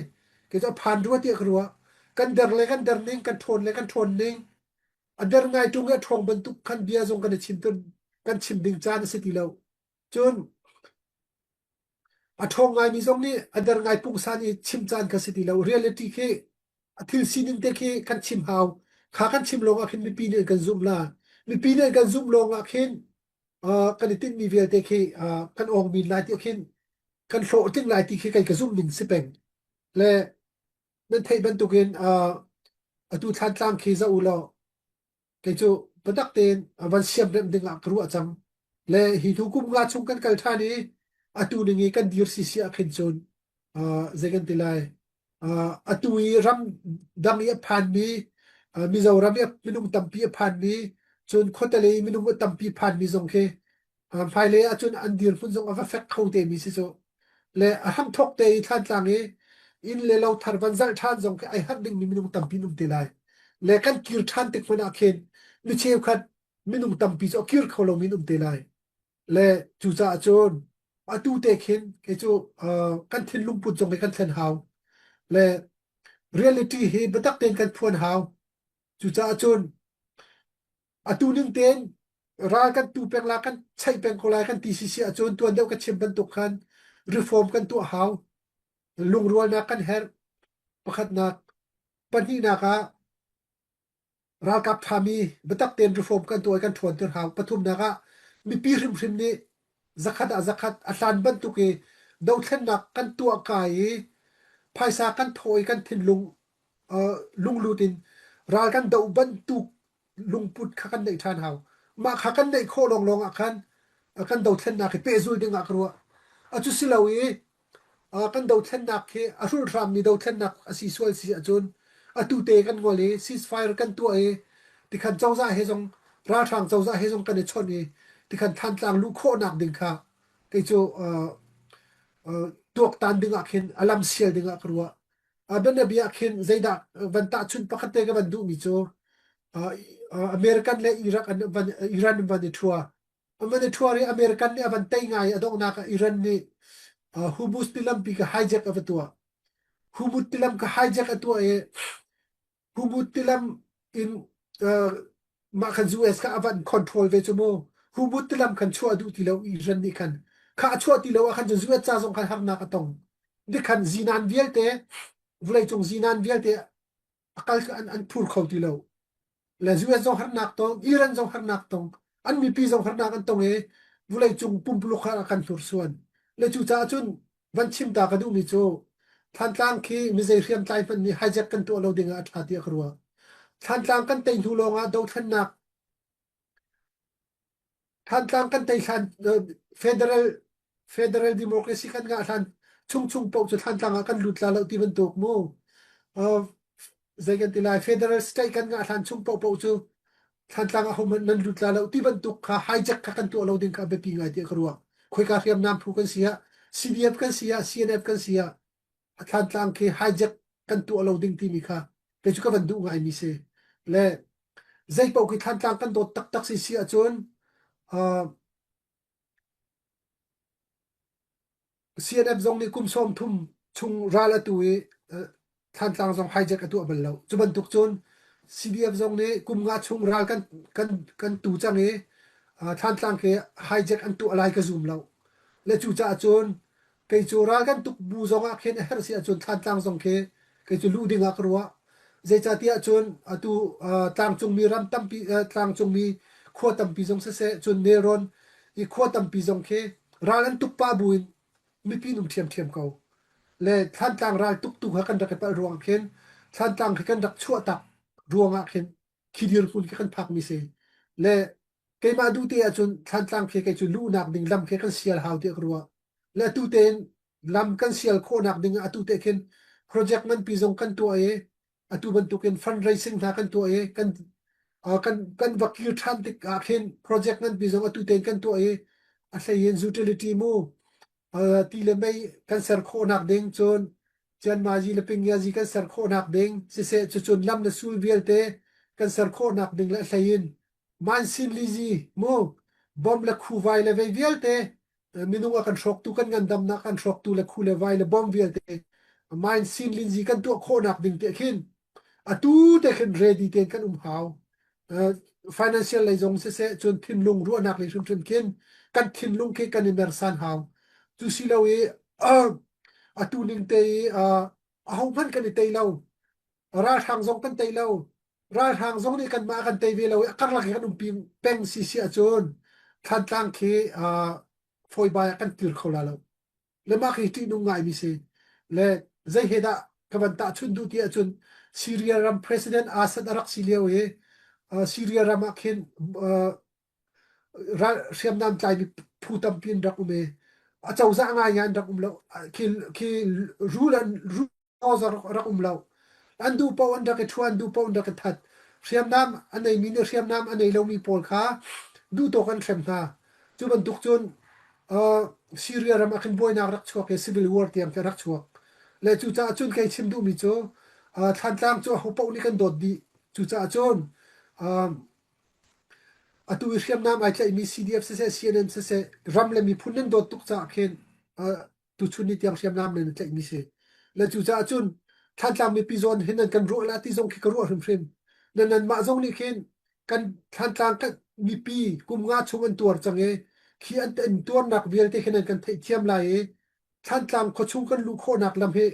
A: kei cu a phan rua tiah ka ruah. Kan der le kan der ning, kan ṭhawn le kan ṭhawn ning, a der ngai ṭung i a ṭhawng bantuk khan bia zong kan i chim kan chim ding caan a si ti lo. Cun A ṭhawng ngaimi zong nih a der ngai pungsan i chim caan kha si ti lo. Reality khi a thil sining te khi kan chim hau. Kha kan chim lawngah khin mipi nih an kan zumh la. Mipi nih an kan zumh lawngah khin uh, kan i tinhmi vialte khi uh, kan awng min lai ti khin kan hlawhtling lai ti khi kei ka zumh ning si peng. Le nan theih bantukin uh, atu thlantlang khi zoh u law Kei cu biatak tein van siamremh ding ah ka ruah cang. Le hi hnu kum nga chung kan kal ṭhan i atu ning i kan dir sisi ah khin cun uh, zei kan ti lai uh, atu i ram dang i a phanmi uh, Mizoram i minung tampi a phanmi cun khuatelei minung tampi phanmi zong khi uh, hmailei ahcun an dirhmun zong a va fek kho te mi si cu le a hramthawk te i Thlantlang i inn le lo thar van zalh ṭhan zong khi ai harh dingmi minung tampi an um te lai. Le kan kir ṭhan tik hmanh ah khin mi cheukhat minung tampi cu a kir kho lomi an um te lai. Le cucaah cun atu te khin kei cu uh, kan thinlung put zong hi kan thlen hau. Le reality hi biatak tein kan phuan hau. Cucaah cun Atu ning tein ral kan tu peng la kan chaih peng ko lai kan ti sisi ahcun tuan deuh ka chim bantuk khan reform kan tuah hau. Lungrualnak kan herh. Pakhatnak. Pahnihnak ah ralkap ṭhami biatak tein reform kan tuah i kan ṭhawnter hau. Pathumnak ah mipi hrimhrim nih zakhat ah zakhat a hlan bantuk i dothlennak kan tuah kai i phaisa kan thawh i kan thinlung uh, lunglut in ral kan doh bantuk lungput kha kan neih ṭhan hau. Mah kha kan neih khawh lawnglawng ah khan kan dothlennak hi pehzul ding ah ka ruah. A cu si lo i kan dothlennak hi a hrulhrammi dothlennak a si sual si ahcun atu te kan ngol i ceasefire kan tuah i tikhan cozah he zong ralhrang cozah he zong kan i chawnh i tikhan Thantlang luh khawhnak ding kha kei cu tuaktan ding ah khin a lam sial ding ah ka ruah. Bianabia ah khin zeidah van tahchunh pakhat te ka van duhmi cu American le Iraq an van Iran an van i ṭhua. An van i ṭhua i American nih a van tei ngai i a donghnak ah Iran nih Hormuz tilampi kha hijack a va tuah. Hormuz tilam kha hijack a tuah i Hormuz tilam in mah khan US kha a van control ve cu mu. Hormuz tilam khan chuah duh ti lo Iran nih khan. Kha a chuah ti lo ah khan cun US ca zong khan harnak a tong. Dikhan zinan vialte vawleicung zinan vialte a kal an, an phur kho ti lo. Le US zong harnak tong, Iran zong harnak tong, an mipi zong harnak an tong i vawleicung pumpuluk kha a kan hnursuan. Le cucaah cun van chim ta ka duhmi cu Thantlang khi mizei hriamtlai hmanh nih hijack kan tuah lo ding ah a ṭha tiah ka ruah. Thantlang kan tei hnu lawngah dothlennak Thantlang kan tei hlan federal federal democracy kan ngah hlan chung chung paoh cu Thantlang ah kan lut la lo ti bantuk mu. Uh, zei kan ti lai federal state kan ngah hlan chung paoh paoh cu Thantlang ah hohmanh nan lut la lo ti bantuk kha hijack kha kan tuah lo ding kha a biapi ngai tiah ka ruah. Khoika hriamnam phu kan si ah CDF kan si ah CNF kan si ah a Thantlang khi hijack kan tuah lo ding timi kha kei cu ka van duh ngaimi si. Le zei paoh khi Thantlang kan dawt taktak si si ahcun uh, CNF zong nih kum 30 chung ral a tu i Thantlang zong hijack a tuah bal lo. Cu bantuk cun CDF zong nih kum nga chung ral kan kan kan tu cang i Thantlang khi hijack an tuah lai ka zum lo. Le cucaah cun kei cu ral kan tuk bu zong ah khin a herh si ahcun Thantlang zong khi kei cu luh ding ah ka ruah. Zeicahtiah cun atu tlangcungmi ram tampi tlangcungmi khua tampi zong siseh cun nelrawn i khua tampi zong khi ral an tuk pah buin mipi an um ṭhiamṭhiam ko. Le Thlantlang ral tuk tu kha kan rak i palh ruang khin Thlantlang khi kan rak chuahtak ruangah khin khi dirhmun khi kan phakmi si. Le keimah duh te ahcun Thlantlang khi kei cu luhnak ding lam khi kan sial hau tiah ka ruah. Le atu tein lam kan sial khawhnak ding ah atu te khin project nganpi zong kan tuah i atu bantukin fundraising hna kan tuah i kan kan kan va kir ṭhan tik ah khin project nganpi zong atu tein kan tuah i a hlei in utility mu ti le mei kan ser khawhnak ding cun cianmazi le pingyazi kan ser khawhnak ding siseh cucun lam le sul vialte kan ser khawhnak ding le a hlei in mansin lizi mu bom le khuvai le vei vialte minung a kan hrawktu kan ngandamnak kan hrawktu le khu le vai le bom vialte mind sin linzi kan tuah khawhnak ding te khin atu te khin ready ten kan um hau financial lei zong siseh cun thinlung ruahnak lei hrimhrim khin kan thinlung khi kan i mersan hau cu si lo i atu ning te i aho hmanh kan i tei lo ralhrang zong kan tei lo ralhrang zong nih kanmah kan tei ve lo i a karlak i kan um peng si si ahcun Thantlang khi fawibai ah kan tir kho la lo le mah khi ṭihnung ngaimi si le zei he dah ka van tahchunh duh ti ahcun Syria ram president Assad a rak si lio i Syria ram ah khin ral hriamnam tlaimi phu tampi an rak um i a cozah ngaingai an rak um lo khi khi rule an rak um lo. An duh paoh an rak i ṭhuan, duh paoh an rak i that. Hriamnam a neimi nih hriamnam a nei lomi pawl kha duhtawk an hrem hna. Cu bantuk cun uh, Syria ram ah khin buainak rak chuak i civil war tiang khi rak chuak. Le cucaah cun kei chim duhmi cu uh, Thlantlang cu aho paoh nih kan dawt dih. Cucaah cun uh, atu i hriamnam ai tlaihmi CDF siseh CNN siseh ram le miphun nan dawt tuk caah khin uh, tuchun ni tiang hriamnam nan tlaihmi si. Le cucaah cun Thlantlang mipi zawn hin nan kan ruah la ti zong khi ka ruah hrimhrim. Nan nanmah zong nih khin kan Thlantlang kan mipi kum nga chung an tuar cang i khi an an tuarnak vialte khi nan kan theihthiam lai i Thlantlang khuachung kan luh khawhnak lam hi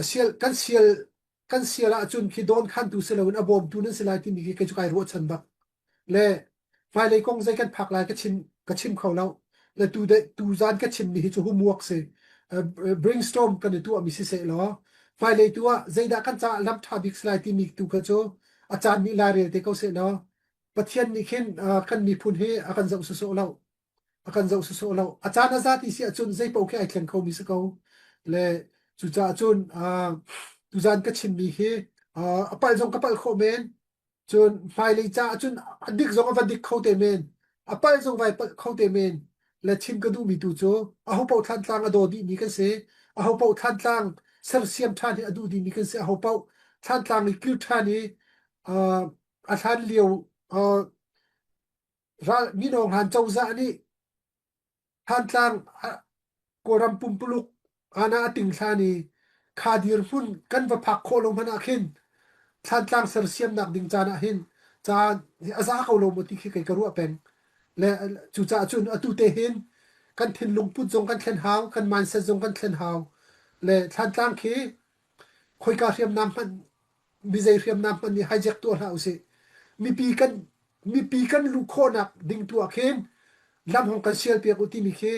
A: sial kan sial kan sial ahcun khi dawn khantu si loin a bawmtu nan si lai timi khi kei cu kai ruahchan bak. Le hmailei kong zei kan phak lai ka chim ka chim kho lo. Le tu de tu zan ka chimmi hi cu homework si. Uh, brainstorm kan i tuahmi si seh law hmailei tu ah zeidah kan caah lam ṭha bik si lai timi tu kha cu a caan nih lai rel te ko seh law. Pathian nih khin kan miphun hi a kan zoh sawsawh lo. A kan zoh sawsawh lo. A caan a za ti si ahcun zei paoh khi ai thleng khomi si ko. Le cucaah cun tuzaan ka chimmi hi a palh zong ka palh khawh men. Cun hmailei caah cun a dik zong a va dik kho te men. A palh zong vai palh kho te men. Le chim ka duhmi tu cu ahopaoh Thlantlang a daw dihmi kan si. Ahopaoh Thlantlang sersiam ṭhan hi a duh dihmi kan si. Ahopaoh Thlantlang i kir ṭhan i a hlan lio ral mino hlan cozah nih Thantlang Kawlram pumpuluk ana a ting hlan i kha dirhmun kan va phak khawh lo hmanh ah khin Thlantlang sersiamnak ding caan ah hin caan a za ko lo maw ti khi kei ka ruah peng. Le cucaah cun atu te hin kan thinlung put zong kan thlen hau, kan mindset zong kan thlen hau. Le Thlantlang khi khoika hriamnam hmanh mizei hriamnam hmanh nih hijack tuah hlah usih. Mipi kan mipi kan luh khawhnak ding tu ah khin lam hong kan sial piak u timi khi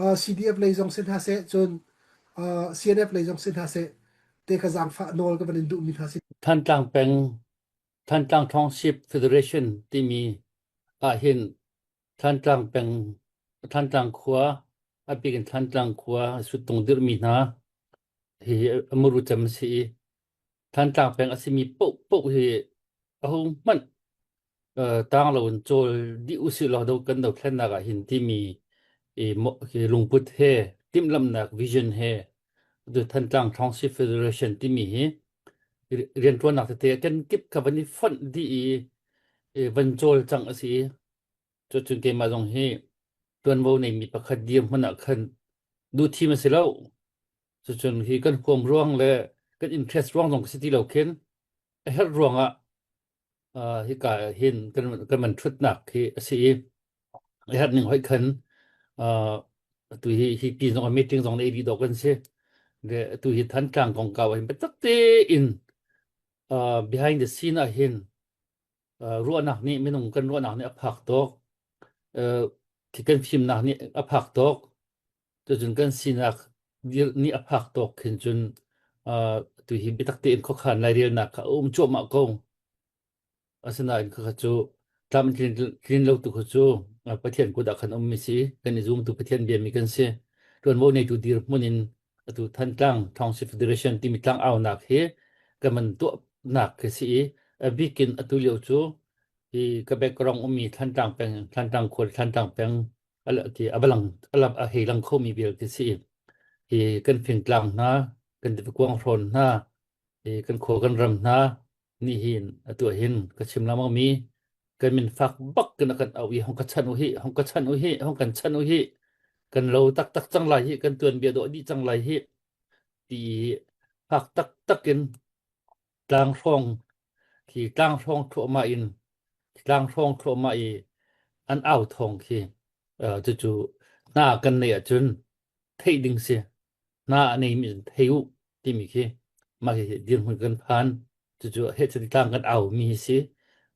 A: uh, CDF lei zong si hna seh cun uh, CNF lei zong si hna seh te ka zaangfah nawl ka van in duhmi hna si.
B: Thantlang peng Thantlang Township Federation timi ah hin Thantlang peng Thantlang khua a bik in Thantlang khua suttung dirhmi hna hi a muru cem a si i Thantlang peng a simi paohpaoh hi ahohmanh tang loin cawl dih usih law do kan dothlennak ah hin timi i hi lungput he timhlamhnak vision he tu Thantlang Township Federation timi hi rianṭuannak tete kenkip kha van i fonh dih i van cawl cang a si i cucun keimah zong hi ṭuanvo neimi pakhat dirhmun ah khan duhthim a si lo. Cucun hi kan huam ruang le kan interest ruang zong si ti lo khin a herh ruangah uh, hika hin kan kan man ṭhutnak hi a si i a herh ning hoih khan uh, atu hi hi pi zong meeting zong nei dih dawh kan si. Le atu hi Thantlang kongkau ah hin biatak tein uh, behind the scene ah hin uh, ruahnak nih minung kan ruahnak nih a phak tawk uh, kan fimnak nih a phak tawk Cucun kan sinak nih a phak tawk khin cun uh, tuhi biatak tein khuakhan lairelnak kha a um cuahmah ko. Asinain khakha cu tlam tlin, tlin lo tu kha cu Pathian kut ah khan ummi si, kan i zumtu Pathian biami kan si. Ṭuanvo neitu dirhmun in atu Thantlang Township Federation timi tlangaunak hi kan man tuahnak khi si i a bikin atu lio cu hi ka background ummi Thantlang peng, Thantlang khua, Thantlang peng a va lang a hei lang khomi vial khi si. Hi kan fingtlang hna, kan kuang hrawn hna, hi kan khua kan ram hna nih hin atu ah hin ka chim lengmang mi kan min fak bak kan kan au i hong ka chan u hi hong ka chan u hi hong kan chan u hi kan lo taktak cang lai hi kan tuanbia dawh dih cang lai hi ti fak taktak in tlang hrawng khi tlang hrawng thluahmah in tlang hrawng thluahmah i an au thawng khi uh, cucu hna kan neih ahcun theih ding si hna a neimi cun thei u timi khi mah hi dirhmun kan phan cucu heh cuti tlang kan au mi hi si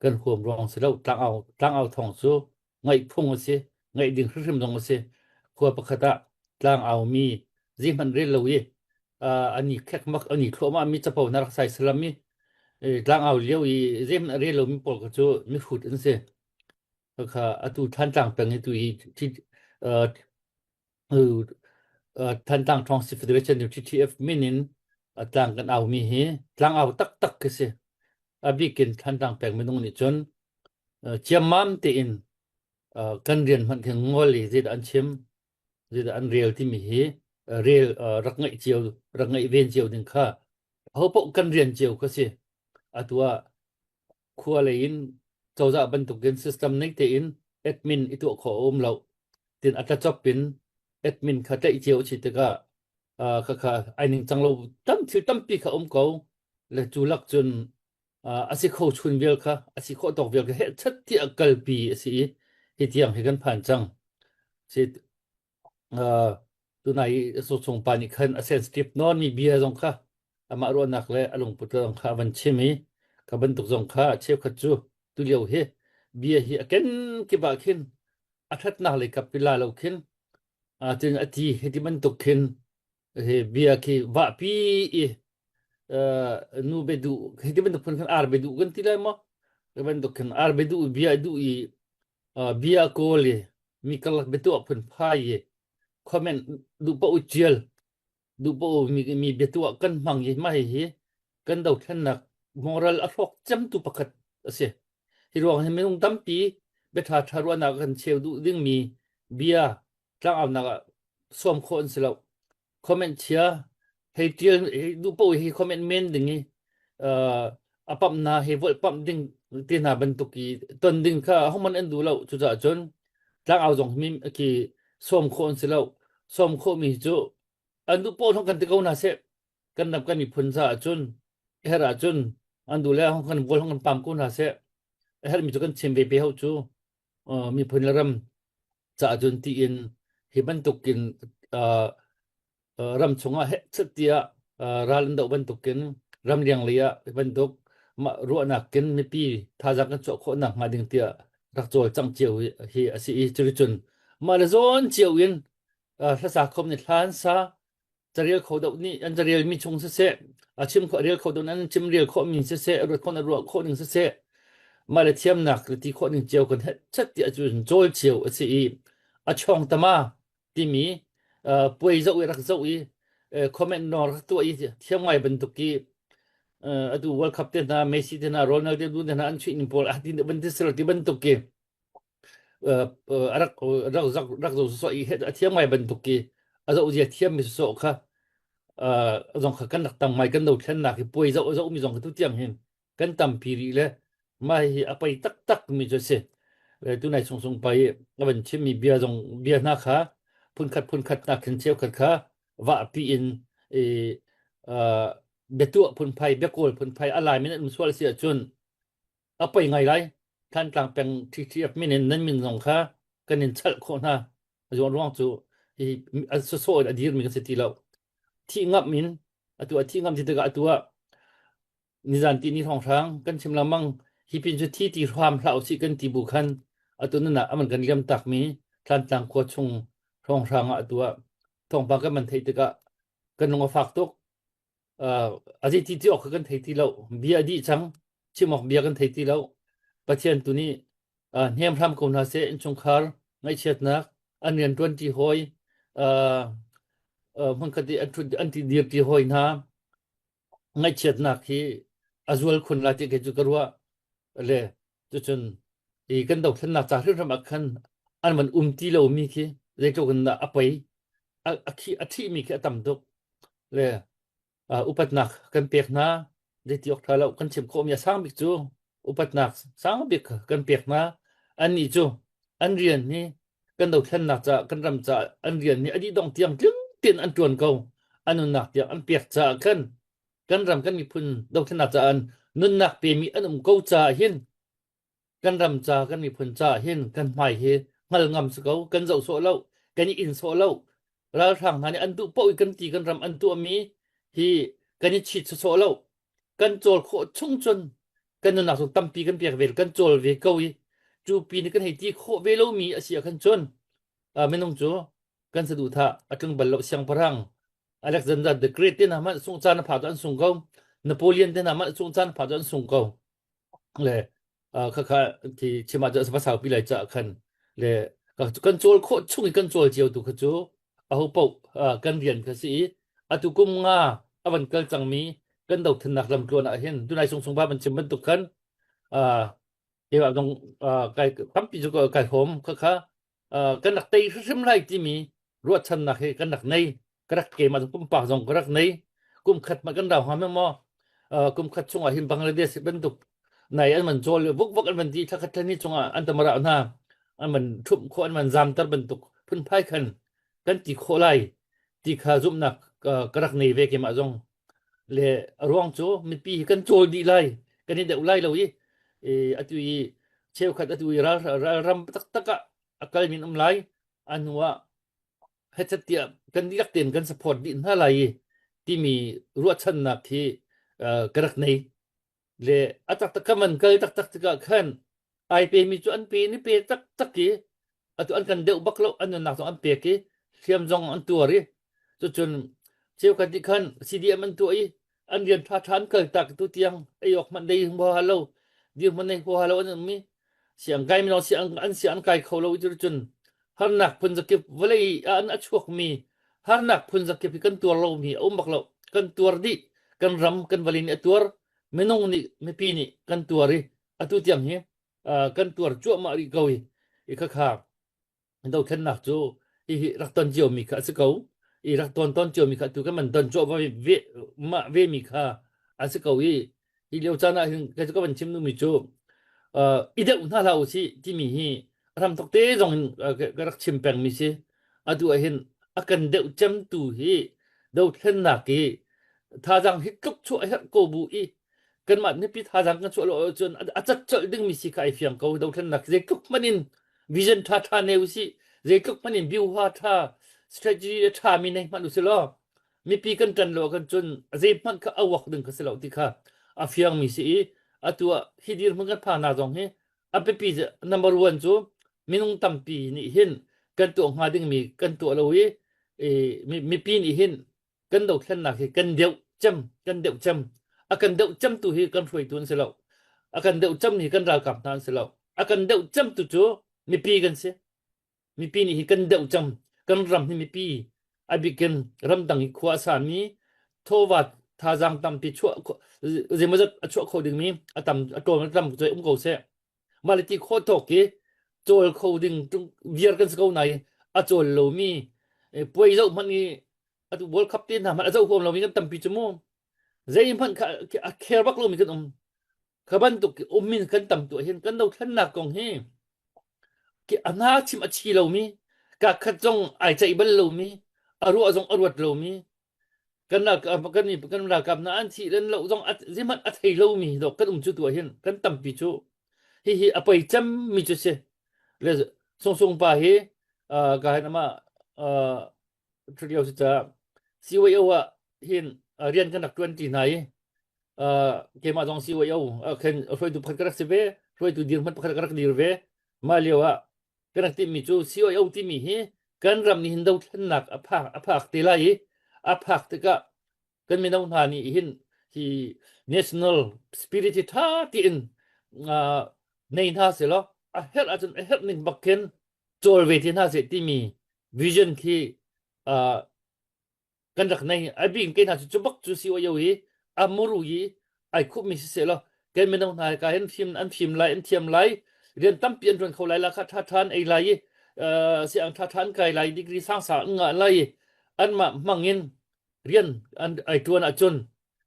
B: kan huam ruang si lo tlang au tlang au thawng cu ngaih phung a si ngaih ding hrimhrim zong a si khua pakhat ah tlang au mi zeihmanh rel lo i ani khekmak ani thluahmah mi capo na rak sai salam i tlang au lio i zeihmanh rel lo mi pawl kha cu mihrut an si kha atu Thantlang peng hi tu hi Thantlang Township Federation TTF min in tlang kan au mi hi tlang au taktak khi si a bikin Thantlang peng minung nih cun ciammam tein kan rian hmanh khi ngol i zeidah an chim zeidah an rel timi hi rel rak ngaih cio rak ngaih ven cio ding kha hopoh kan rian cio kha si atu ah khua lei in cozah bantukin system ning tein admin i tuah khawh a um lo tin a tlachop in admin kha tlaih cio a si tikah kha kha ai ning cang lo tam thil tampi kha um ko le cu lak cun a si kho chun vial kha a si khawh tawk vial kha heh chat tiah kalpi a si i hi tiang hi kan phan cang si tunai sawchung pa nih khan a sensitive nawn mi bia zong kha amah ruahnak le a lungput zong kha a van chim i ka bantuk zong kha cheukhat cu tulio hi bia hi a ken kip ah khin a ṭhatnak lei kap pila lo khin cun a ti hiti bantuk khin hi bia khi vahpi i nu be duh hiti bantuk phun khan ar be duh kan ti lai maw? Hi bantuk khin ar biaduh bia duh i bia kawl i mi karlak biatuah phunphai i comment duh paoh i ṭial duh paoh mi, mi biatuah kan hmang i mah hihi kan dothlennak moral a hrawk cemtu pakhat a si. Hi ruang hi minung tampi bia ṭhaṭha ruahnak kan cheu duh dingmi bia tlangaunak ah sawm khawh an si lo. Comment chia hei ṭial hei duh paoh hi comment men ding i uh, a pamh na hei volh pamh ding te hna bantuk i ton ding kha ahohmanh an duh lo. Cucaah cun tlangau zong mi khi sawm khawh an si lo. Sawm khawhmi cu an duh paoh hong kan ti ko hna seh. Kan ram kan miphun caah cun her ahcun an duh le hong kan vual hong kan pam ko hna seh. A herhmi cu kan chim ve pe ho cu uh, miphun le ram caah cun tiin hi bantukin uh, ram chungah hehchet tiah ral an doh bantukin ramleng lei ah hi bantuk mah ruahnak kin mipi thazaang kan chuah khawh nakhnga ding tiah rak cawlcangh cio hi a si i cuticun mah le zawn cio in hlasa khom nih hla an sa carel kho deuh nih an carel mi chung siseh a chim khawh rel kho deuh an chim rel khawh mi siseh ruat khawh na ruah khawh ning siseh mah le thiamnak le ti khawh ning cio kan hehchet tiah cun cawl cio a si i a chawng tama timi puai zoh i rak zoh i comment no rak tuah i thiam ngai bantuk i atu World Cup te hna Messi te hna Ronaldo te hna an chuih ning pawl ah ti bantuk ti bantuk ki rak rak rak rak zo so i a thiam ngai bantuk ki a zoh zia thiam mi so kha zong kha kan rak tang mai kan do thlen nak hi puai zoh zoh mi zong kha tu tiang hin kan tampi rih le mah hi a pei taktak mi cu a si. Tunai sung sung pai a van chimmi bia zong bia hna kha phunkhat phunkhat nak khin cheukhat kha vahpi in i biatuah phunphai biakawl phunphai a lai min an um sual si ahcun a pei ngai lai. Thantlang peng TTF min in nan min zong kha kan in chalh khawh hna. A ruang cu hi a sawsawh in a dirmi kan si ti lo. Thih ngam in atu a thih ngam ti tikah atu ah Nizan tihni hrawnghrang kan chim lengmang hi pin cu thi ti hram hlah usih kan ti bu khan atu nan ah aman kan liam takmi Thlantlang khua chung hrawnghrang ah atu ah thawngpang kan man theih tikah kan lung a fak tuk. Uh, a zei ti ti awk kha kan thei ti lo. Bia dih cang. Chim awk bia kan thei ti lo. Pathian tu nih uh, hnem hram ko hna seh innchungkhar ngaihchiatnak an rian ṭuan ṭi hawi uh, uh, hmunkhat i an ṭhut an ti dir ṭi hawi hna ngaihchiatnak hi a zual khun lai ti kei cu ka ruah le cucun i kan dothlennak ca hrimhrim ah khan an van um ti lomi khi zeitluk in dah a pei a, a, khi, a thihmi khi a tam tuk le uh, upatnak kan pek hna zeiti awk ṭha lo kan chim khawhmi a sang bik cu upatnak sang bik kan pek hna annih cu an rian hi kan dothlennak ca kan ram ca an rian hi a dih dong tiang tling tein an ṭuan ko an nunnak tiang an pek caah khan kan ram kan miphun dothlennak caah nunnak pemi an um ko caah hin kan ram ca kan miphun caah hin kan hmai hi hngal ngam si ko kan zoh sawh lo kan i in sawh lo ralhrang hna nih an duh paoh i kan ti kan ram an tuahmi hi kan i chit sawsawh lo kan cawl khawh chung cun kan nunnak zong tampi kan pek ve kan cawl ve ko i cu pi nih kan hei ti khawh ve lomi a si ah khan cun minung cu kan saduhthah a tlung bal lo siangpahrang Alexander the Great te hna hmanh sung caan a pha cu an sung ko Napoleon te hna hmanh sung caan a pha cu an sung ko le khakha ti chim ah cun va saupi lai caah khan le kan cawl khawh chung i kan cawl cio tu kha cu aho paoh kan rian kha si i atu kum nga a van kal cangmi kan dothlennak lamtluan ah hin tunai sung sung ba van chim bantuk khan keimah zong kai tampi cu kai hom khakha kan rak tei hrimhrim lai timi ruahchannak hi kan rak nei ka rak keimah zong pumpak zong ka rak nei kum khat ma kan rau hnga maw kum khat chungah hin Bangladesh bantuk nai an man cawl vuk vuk an man di thla khat thla ni chungah an tamara hna an man thumh khawh an man zamter bantuk phunphai khan kan ti khawh lai ti kha zumhnak ka rak nei ve keimah zong le a ruang cu mipi hi kan cawl dih lai kan i deuh lai lo i atu i cheukhat atu i ral ram taktak ah a kal min um lai a hnu ah hechet tiah kan dihlak tein kan support dih hna lai i timi ruahchannak hi ka rak nei le a taktak ka man kal taktak tikah khan ai pe mi cu an pe ni pe taktak i atu an kan deuh bak lo an nunnak zong an pek i hliam zong an tuar i cucun cheukhat nih khan CDM an tuah i an rian ṭha ṭha an kal tak tu tiang ei awk hmanh dei hua lo. Dirhmun nei huaha lo an um i siang kai mi lawng siang an siang an kai kho lo i cun harnak phun zakip vawlei ah an a chuakmi harnak phun zakip hi kan tuar lomi a um bak lo. Kan tuar dih. Kan ram kan vawlei nih a tuar. Minung nih mipi nih kan tuar i atu tiang hi kan tuar cuahmah rih ko i i khakha dothlennak cu hihi rak ton ciomi kha a si ko i rak ton ton ciomi kha tu kan man don cuahmah ve mah ve mi kha a si ko i hi lio caan ah hin kei cu ka van chim duhmi cu i deuh hna hlah usih timi hi ram thok te zong in ka rak chim pengmi si. Atu ah hin a kan deuh cemtu hi dothlennak i thazaang hi tluk chuah a herh ko bu i kanmah mipi thazaang kan chuah lo ahcun a cat colh dingmi si kha ai fiang ko. Dothlennak zeitluk hmanh in vision ṭha ṭha nei usih, zeitluk hmanh in biuha ṭha strategy a ṭhami nei hmanh usih law mipi kan ṭan lo ahcun cun zeihmanh kha a uak ding kha si lo ti kha a fiangmi si i atu ah hi dirhmun kan phaknak zong hi a biapi number one cu minung tampi nih hin kan tuah hnga dingmi kan tuah lo i mipi nih hin kan dothlennak hi kan deuh cem kan deuh cem. A kan deuh cem tu hi kan hruaitu an si lo. A kan deuh cem hi kan ralkap hna an si lo. A kan deuh cem tu cu mipi kan si. Mipi nih hi kan deuh cang. Kan ram hi mipi a bikin ramdang i khua a sami thawva thazaang tampi chuah zeimawzat a chuah kho dingmi a tam a tlawm a tam cu um ko seh. Mah le ti khawh tawk i cawl kho ding viar kan si ko nai a cawl lomi puai zoh hmanh i atu World Cup te hna hmanh a zoh huam lomi kan tampi cu mu. Zeihmanh kha a care bak lomi kan um. Kha bantuk ummin kan tam tu hin kan dothlennak kong hi a hna chim a chi lomi ka khat zong ai ceih bal lomi a ruah zong a ruat lomi kan ralkap kan kan ralkap hna an thih len lo zong zeihmanh a thei lomi dawh kan um cu tu hin kan tampi cu hihi a poi cem mi cu si le sungsung pa hi ka hin ama ṭhut si caah CYO ah hin rian kan rak ṭuan ṭi hna i keimah zong CYO khin hruaitu pakhat ka rak si ve, hruaitu dirhmun pakhat ka rak dir ve. Mah lio ah kan rak timhmi cu CYO timi hi kan ram nih hin dothlennak a phak a phak te lai i a phak tikah kan mino hna nih hin hi national spirit hi ṭha tein nei hna selaw a herh ahcun a herh ning bak khin cawl ve te hna seh timi vision khi uh, kan rak nei. A bik ke hna cu cu bak cu si o hi a muru i ai khup mi si se lo kan mino hna ka hin fim an fim lai an thiam lai rian tampi an tuan kho lai la kha tha than ei lai i si ang tha than kai lai degree sang sang an ngah lai an mah hmangin rian an ai tuan ahcun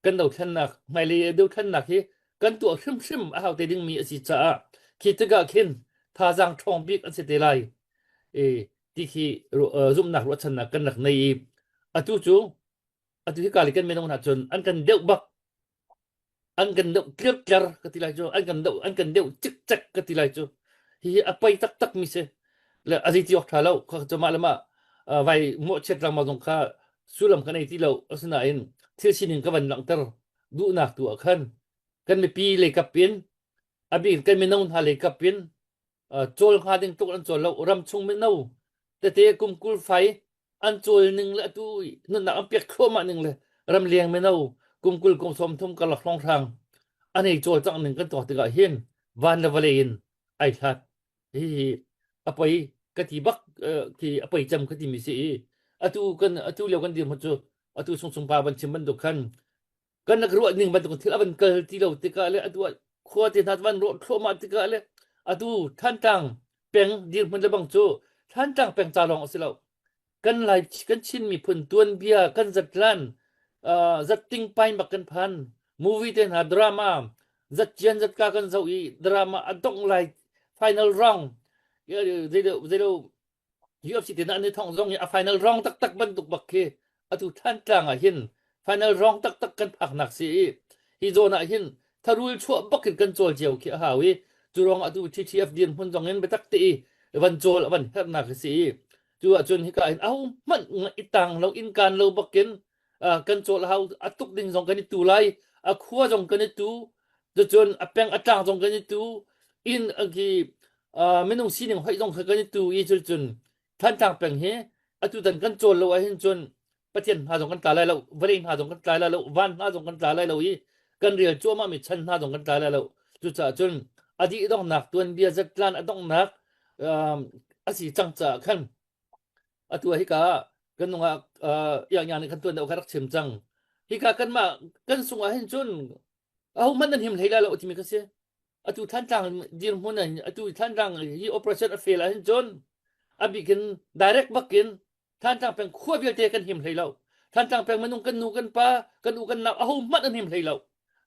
B: kan dothlennak hmailei dothlennak hi kan tuah hrimhrim a hau te dingmi a si caah khi tikah khin thazaang ṭhawng bik an si te lai e ti khi zumhnak ruahchannak kan rak nei i atu cu atu hi kali kan minung hna cun an kan deuh bak an kan deuh tlirtler ka ti lai cu an kan deuh an kan deuh cikcek ka ti lai cu. Hihi a poi taktak mi si. Le a zei ti awk ṭha lo. Kha cu mah le mah vai mawhchiat lengmang zong kha sullam ka nei ti lo. Asinain thil sining ka van langhter duhnak tu ah khan kan mipi lei kap in a bik in kan mino hna lei kap in cawl hnga ding tluk an cawl lo. Ram chung mino tete kum 20 fai an cawl ning le atu nunnak an pek thluahmah ning le ramleng mino kum 20 kum 30 karlak hrawnghrang an ei cawlcangh ning kan tuak tikah hin van le vawlei in ai hlat. Hihi a poi ka ti bak khi a poi cem ka timi si i atu kan atu lio kan dirhmun cu atu sungsung pa van chim bantuk khan kan rak ruah ning bantuk thil a van kal ti lo tikah le atu ah khua te hna van rawh thluahmah tikah le atu Thantlang peng dirhmun le bang cu Thantlang peng ca lawng a si lo. Kan lai kan Chin miphun tuanbia kan zatlan uh, zatting pai mak kan phan. Movie te hna drama zatcian zatka kan zoh i drama a dongh lai final round zeido zeido UFC te an i thong zong hi a final round taktak bantuk bak khi atu Thantlang ah hin final round taktak kan phaknak si i hi zawn ah hin tharul chuah bak in kan cawl cio khi a hau i cu ruang atu TTF dirhmun zong in biatak te i van cawl van herhnak hi si i cu ahcun hika hin aho hmanh i tang lo in kan lo bakin kan cawl hau a tuk ding zong kan i tu lai a khua zong kan i tu cucun a peng a tlang zong kan i tu in khi minung sining hoih zong kha kan i tu i cucun Thantlang peng hi atutan kan cawl lo ahhin cun Pathian hna zong kan tla lai lo vawlei hna zong kan tla lai lo van hna zong kan tla lai lo i kan rel cuahmah mi chan hna zong kan tla lai lo. Cucaah cun a dih donghnak tuanbia zatlan a donghnak um, a si cang caah khan atu ah hika kan nungak uh, iangnyang nih kan tuan deuh kha rak chim cang. Hika kanmah kan sung ah hin cun ahohmanh nan him hlei lai lo timi kha si. Atu Thantlang dirhmun ah atu Thantlang hi operation a fail ah hin cun a bikin direct bakin Thantlang peng khua vialte kan him hlei lo. Thantlang peng minung kan nu kan pa kan u kan nau aho hmanh an him hlei lo.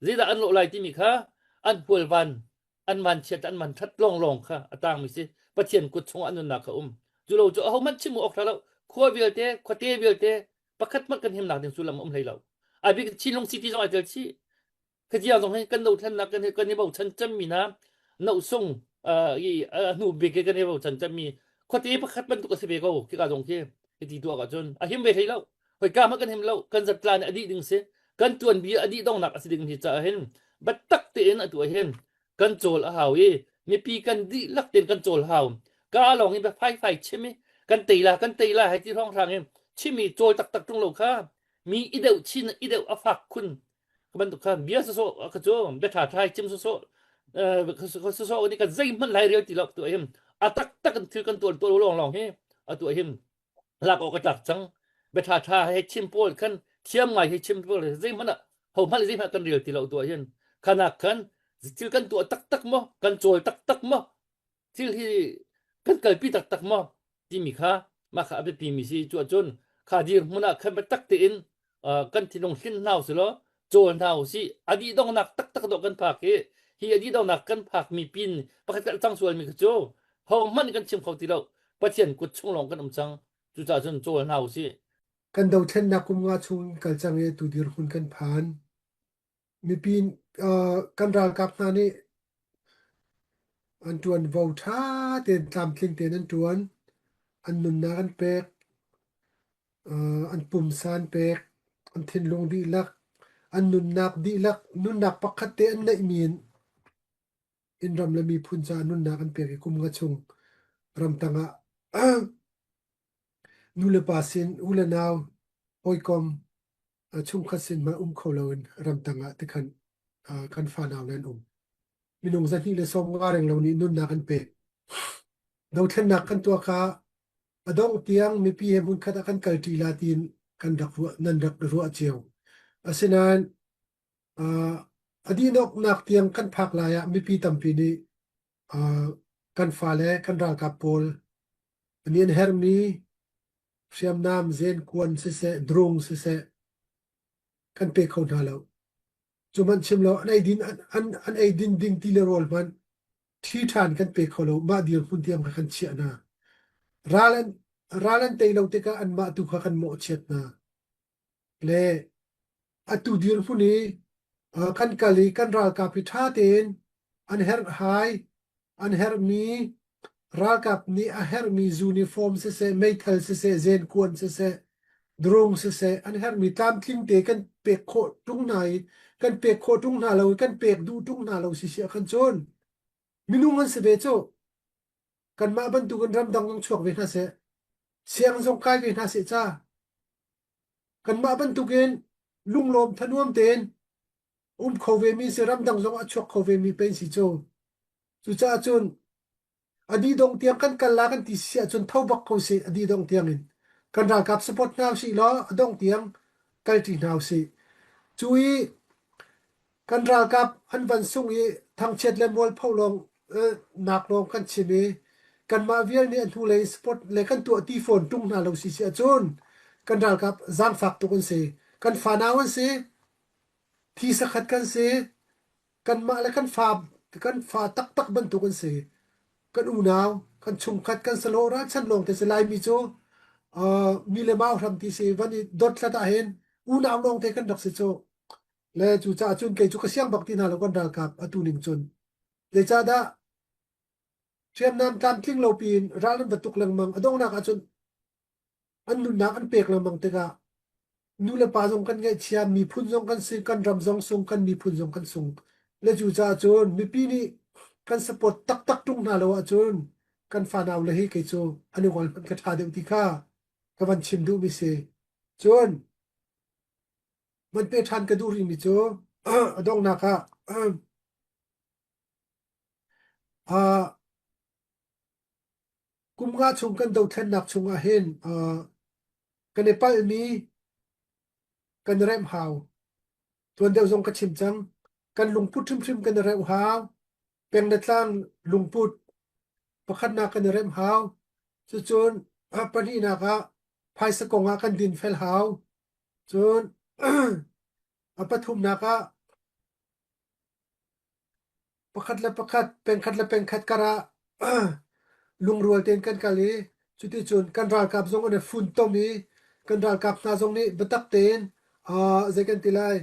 B: Zeidah an lawh lai timi kha an hualvan an man chiat an man that lawnglawng kha a tangmi si Pathian kut chungah an nunnak kha um. Cu lo cu aho hmanh chim awk hlah lo. Khua vialte khuate vialte pakhat hmanh kan himnak ding sullam a um hlei lo. A bik Chinlung City zong ai tel chih. Khatia zong hi kan dothlennak kan kan i bochan cemmi hna nohsung i a hnu bik i kan i bochan cemmi khuate pakhat bantuk a si ve ko khika zong khi hiti tuah ahcun a him ve hlei lo hoi ka hmanh kan him lo kan zatla nih a dih ding si kan tuanbia a dih donghnak a si ding hi caah hin biatak tein atu ah hin kan cawl a hau i mipi kan dihlak tein kan cawl hau ka lawng in faifai chim i kan tei la kan tei la hei ti hrawnghrang in chim i cawl taktak ṭung lo kha mi i deuh chin i deuh a fak khun ka bantuk kha bia sawsawh ka cu bia ṭha ṭha chim sawsawh sawsawh nih kan zeihmanh lai rel ti lo tu him a taktak in thil kan tuan tuan lawng lawng hi atu him lak awk a tlak cang bia ṭha ṭha he chim pawl khan thiam ngai he chim pawl zeihmanh ah ho hmanh zeihmanh kan rel ti lo tu hin khanak khan thil kan tuah taktak maw kan cawl taktak maw thil hi kan kalpi taktak maw timi kha mah kha a biapimi si cu ahcun kha dirhmun ah khan biatak tein kan thinlung hlin hna usih law cawl hna usih a dih donghnak taktak dawh kan phak hi hi a dih donghnak kan phakmi pin pakhat khat cang sualmi kha cu hohmanh kan chim kho ti lo Pathian kut chung lawng kan um cang cucaah cun cawl hna usih
A: Kan dothlennak kum nga chung kal cang i tu dirhmun kan phan. Mipi kan ralkap hna nih an ṭuanvo ṭha tein tlamtling tein an ṭuan. An nunnak an pek, an pumsa an pek, an thinlung dihlak, an nunnak dihlak, nunnak pakhat te an neihmi in innram le miphun caah nunnak an pek i kum nga chung ramtang ah nu le pa sin, u le nau, hawikom, chungkhat sin hmanh um kho loin ramtang ah tikhan kan fanau le an um. Minung 250 renglo nih nunnak an pek. Dothlennak kan tuah kha a dongh tiang mipi he hmunkhat ah kan kalṭi la tiin kan rak ruah, nan rak ruah cio. Asinain a dihnoknak tiang kan phak lai ah mipi tampi nih kan fale kan ralkap pawl an in herhmi hriamnam zenkuan siseh drung siseh kan pe kho hna lo cu hmanh chim lo an eidin an an eidin ding ti le rawl hmanh ṭhi ṭhan kan pe kho lo mah dirhmun tiang kha kan chiah hna ral an ral an tei lo tikah anmah tu kha kan mawhchiat hna Le atu dirhmun i kan kal i kan ralkap hi ṭha tein an herhhai, an herhmi ralkap nih a herhmi uniform siseh, meithal siseh, zenkuan siseh, drone siseh, an herhmi tlamtling te kan pek khawh ṭung hna i kan pek khawh ṭung hna lo i kan pek duh ṭung hna lo si si ahkhan cun minung an si ve cu. Kanmah bantukin ramdang zong chuak ve hna seh, siang zong kai ve hna seh ca. Kanmah bantukin lunglawm thanuam tein um kho vemi si ramdang zong a chuak kho vemi pen si cu. Cucaah cun a dih tiang kan kal la kan ti si ahcun tho bak ko sih a dih dong tiang in. Kan ralkap support hna usih law a dongh tiang kalṭi hna usih. Cu i Kan ralkap an van sungh i thangchiat le mualpho lawng nak lawng kan chim i kanmah vial nih a hnulei sport le kan tuah ti fawn ṭung hna lo si si ahcun kan ralkap zaangfak tuk an si. Kan fanau an si. Thi sakhat kan si. Kanmah le kan fa kan fa taktak bantuk an si. Kan unau, kan chungkhat, kan salo ralchan lawng te si Laimi cu uh, mi le mau hram ti si van i dothlat ahhin unau lawng te kan rak si cu. Le cucaah cun kei cu ka siang bak ti hna lo kan ralkap atu ning cun. Zeicahdah hriamnam tlamtling lo piin ral an va tuk lengmang a donghnak ahcun an nunnak an pek lengmang tikah nu le pa zong kan ngaihchia miphun zong kan si kan ram zong sung kan miphun zong kan sung le cucaah cun mipi nih kan support taktak ṭung hna lo ahcun kan fanau le hi kei cu an i ngol hmanh ka ṭha deuh ti kha ka van chim duhmi si. Cun Van pe ṭhan ka duh rihmi cu a donghnak ah. Uh, kum nga chung kan dothlennak chungah hin uh, kan i palhmi kan i remh hau. Tuan deuh zong ka chim cang. Kan lungput hrimhrim kan i remh hau. Peng le tlang lungput pakhatnak kan i remh hau. Cucun pahnihnak ah phaisa kong ah kan dinfel hau. Cun a pathumnak ah pakhat le pakhat pengkhat le pengkhat kar ah lungrual tein kan kal i cuticun kan ralkap zong an i funtom i kan ralkap hna zong nih biatak tein uh, zei kan ti lai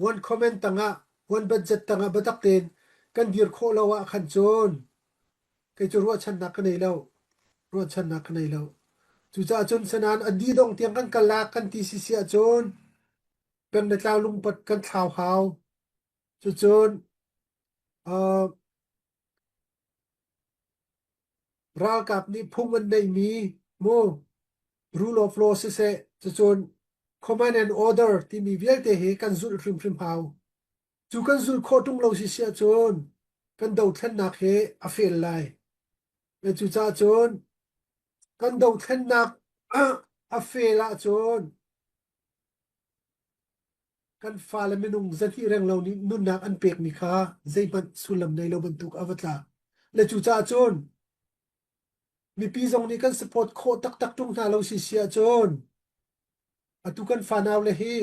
A: one comment tangah one budget tangah biatak tein kan dir khawh lo ah khan cun kei cu ruahchannak ka nei lo ruahchannak ka nei lo cucaah cun sanan a di dong tiang kan kal lak kan ti si si ahcun peng le tlau lungpat kan thlau hau Cucun uh, ralkap nih phung an neihmi mu rule of law siseh cucun command and order timi vialte hi kan zulh hrimhrim hau. Cu kan zulh khawh ṭung lo si si ahcun kan dothlennak hi a fail lai. Le cucaah cun kan dothlennak a fail ahcun Kan fale minung zahnih renglo nih nunnak an pekmi kha zeihmanh sullam nei lo bantuk a va tla. Le cucaah cun mipi zong nih kan support khawh taktak ṭung hna lo si si ahcun atu kan fanau le hi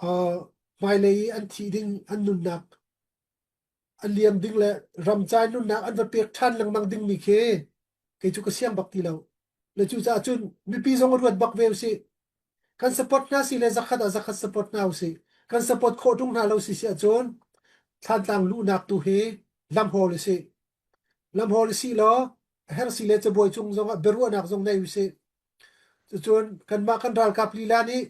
A: uh, hmailei i an thih ding an nunnak a liam ding le ramcai nunnak an va pek ṭhan lengmang dingmi khi kei cu ka siang bak ti lo. Le cucaah cun mipi zong ruat bak ve usih. Kan support hna si le zakhat ah zakhat support hna usih. Kan support khawh ṭung hna lo si si ahcun Thlantlang luhnak tu hi lam hawl usih. Lam hawl usih law a herh si le cabuai cung zongah biaruahnak zong nei usih. Cucun kanmah kan ralkap lila nih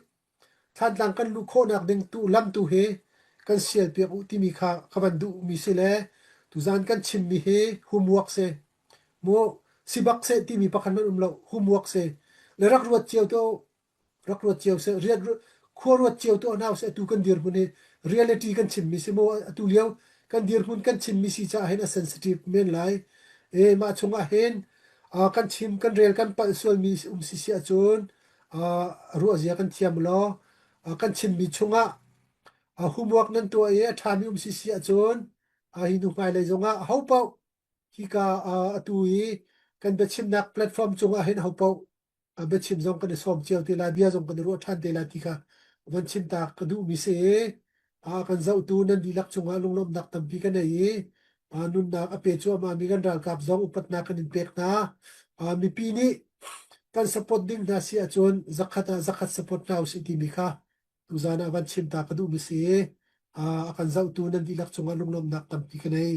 A: Thlantlang kan luh khawhnak ding tu lam tu hi kan sialpiak u timi kha ka van duhmi si le tuzaan kan chimmi hi homework si. Mu si bak seh timi pakhat hmanh um lo homework si. Le rak ruat cio to rak ruat cio seh riat khua ruat cio tuah hna usih atu kan dirhmun hi reality kan chimmi si mu atu lio kan dirhmun kan chimmi si caah hin a sensitive men lai e mah chungah hin kan chim kan rel kan palh sualmi um si si ahcun ruah zia kan thiam law kan chimmi chungah homework nan tuah i a ṭhami um si si ahcun hi hnu hmailei zongah ho paoh hika atu i kan biachimnak platform cungah hin ho paoh biachim zong kan i sawm cio te lai bia zong kan i ruah ṭhan te lai ti kha van chim ta ka duhmi si i kan zohtu nan dihlak cungah lunglawmhnak tampi ka nei i nunnak a pe cuahmah mi kan ralkap zong upatnak kan in pek hna mipi nih kan support ding hna si ahcun zakhat ah zakhat support hna usih timi kha tuzan ah van chim ta ka duhmi si i a kan zohtu nan dihlak cungah lunglawmhnak tampi ka nei.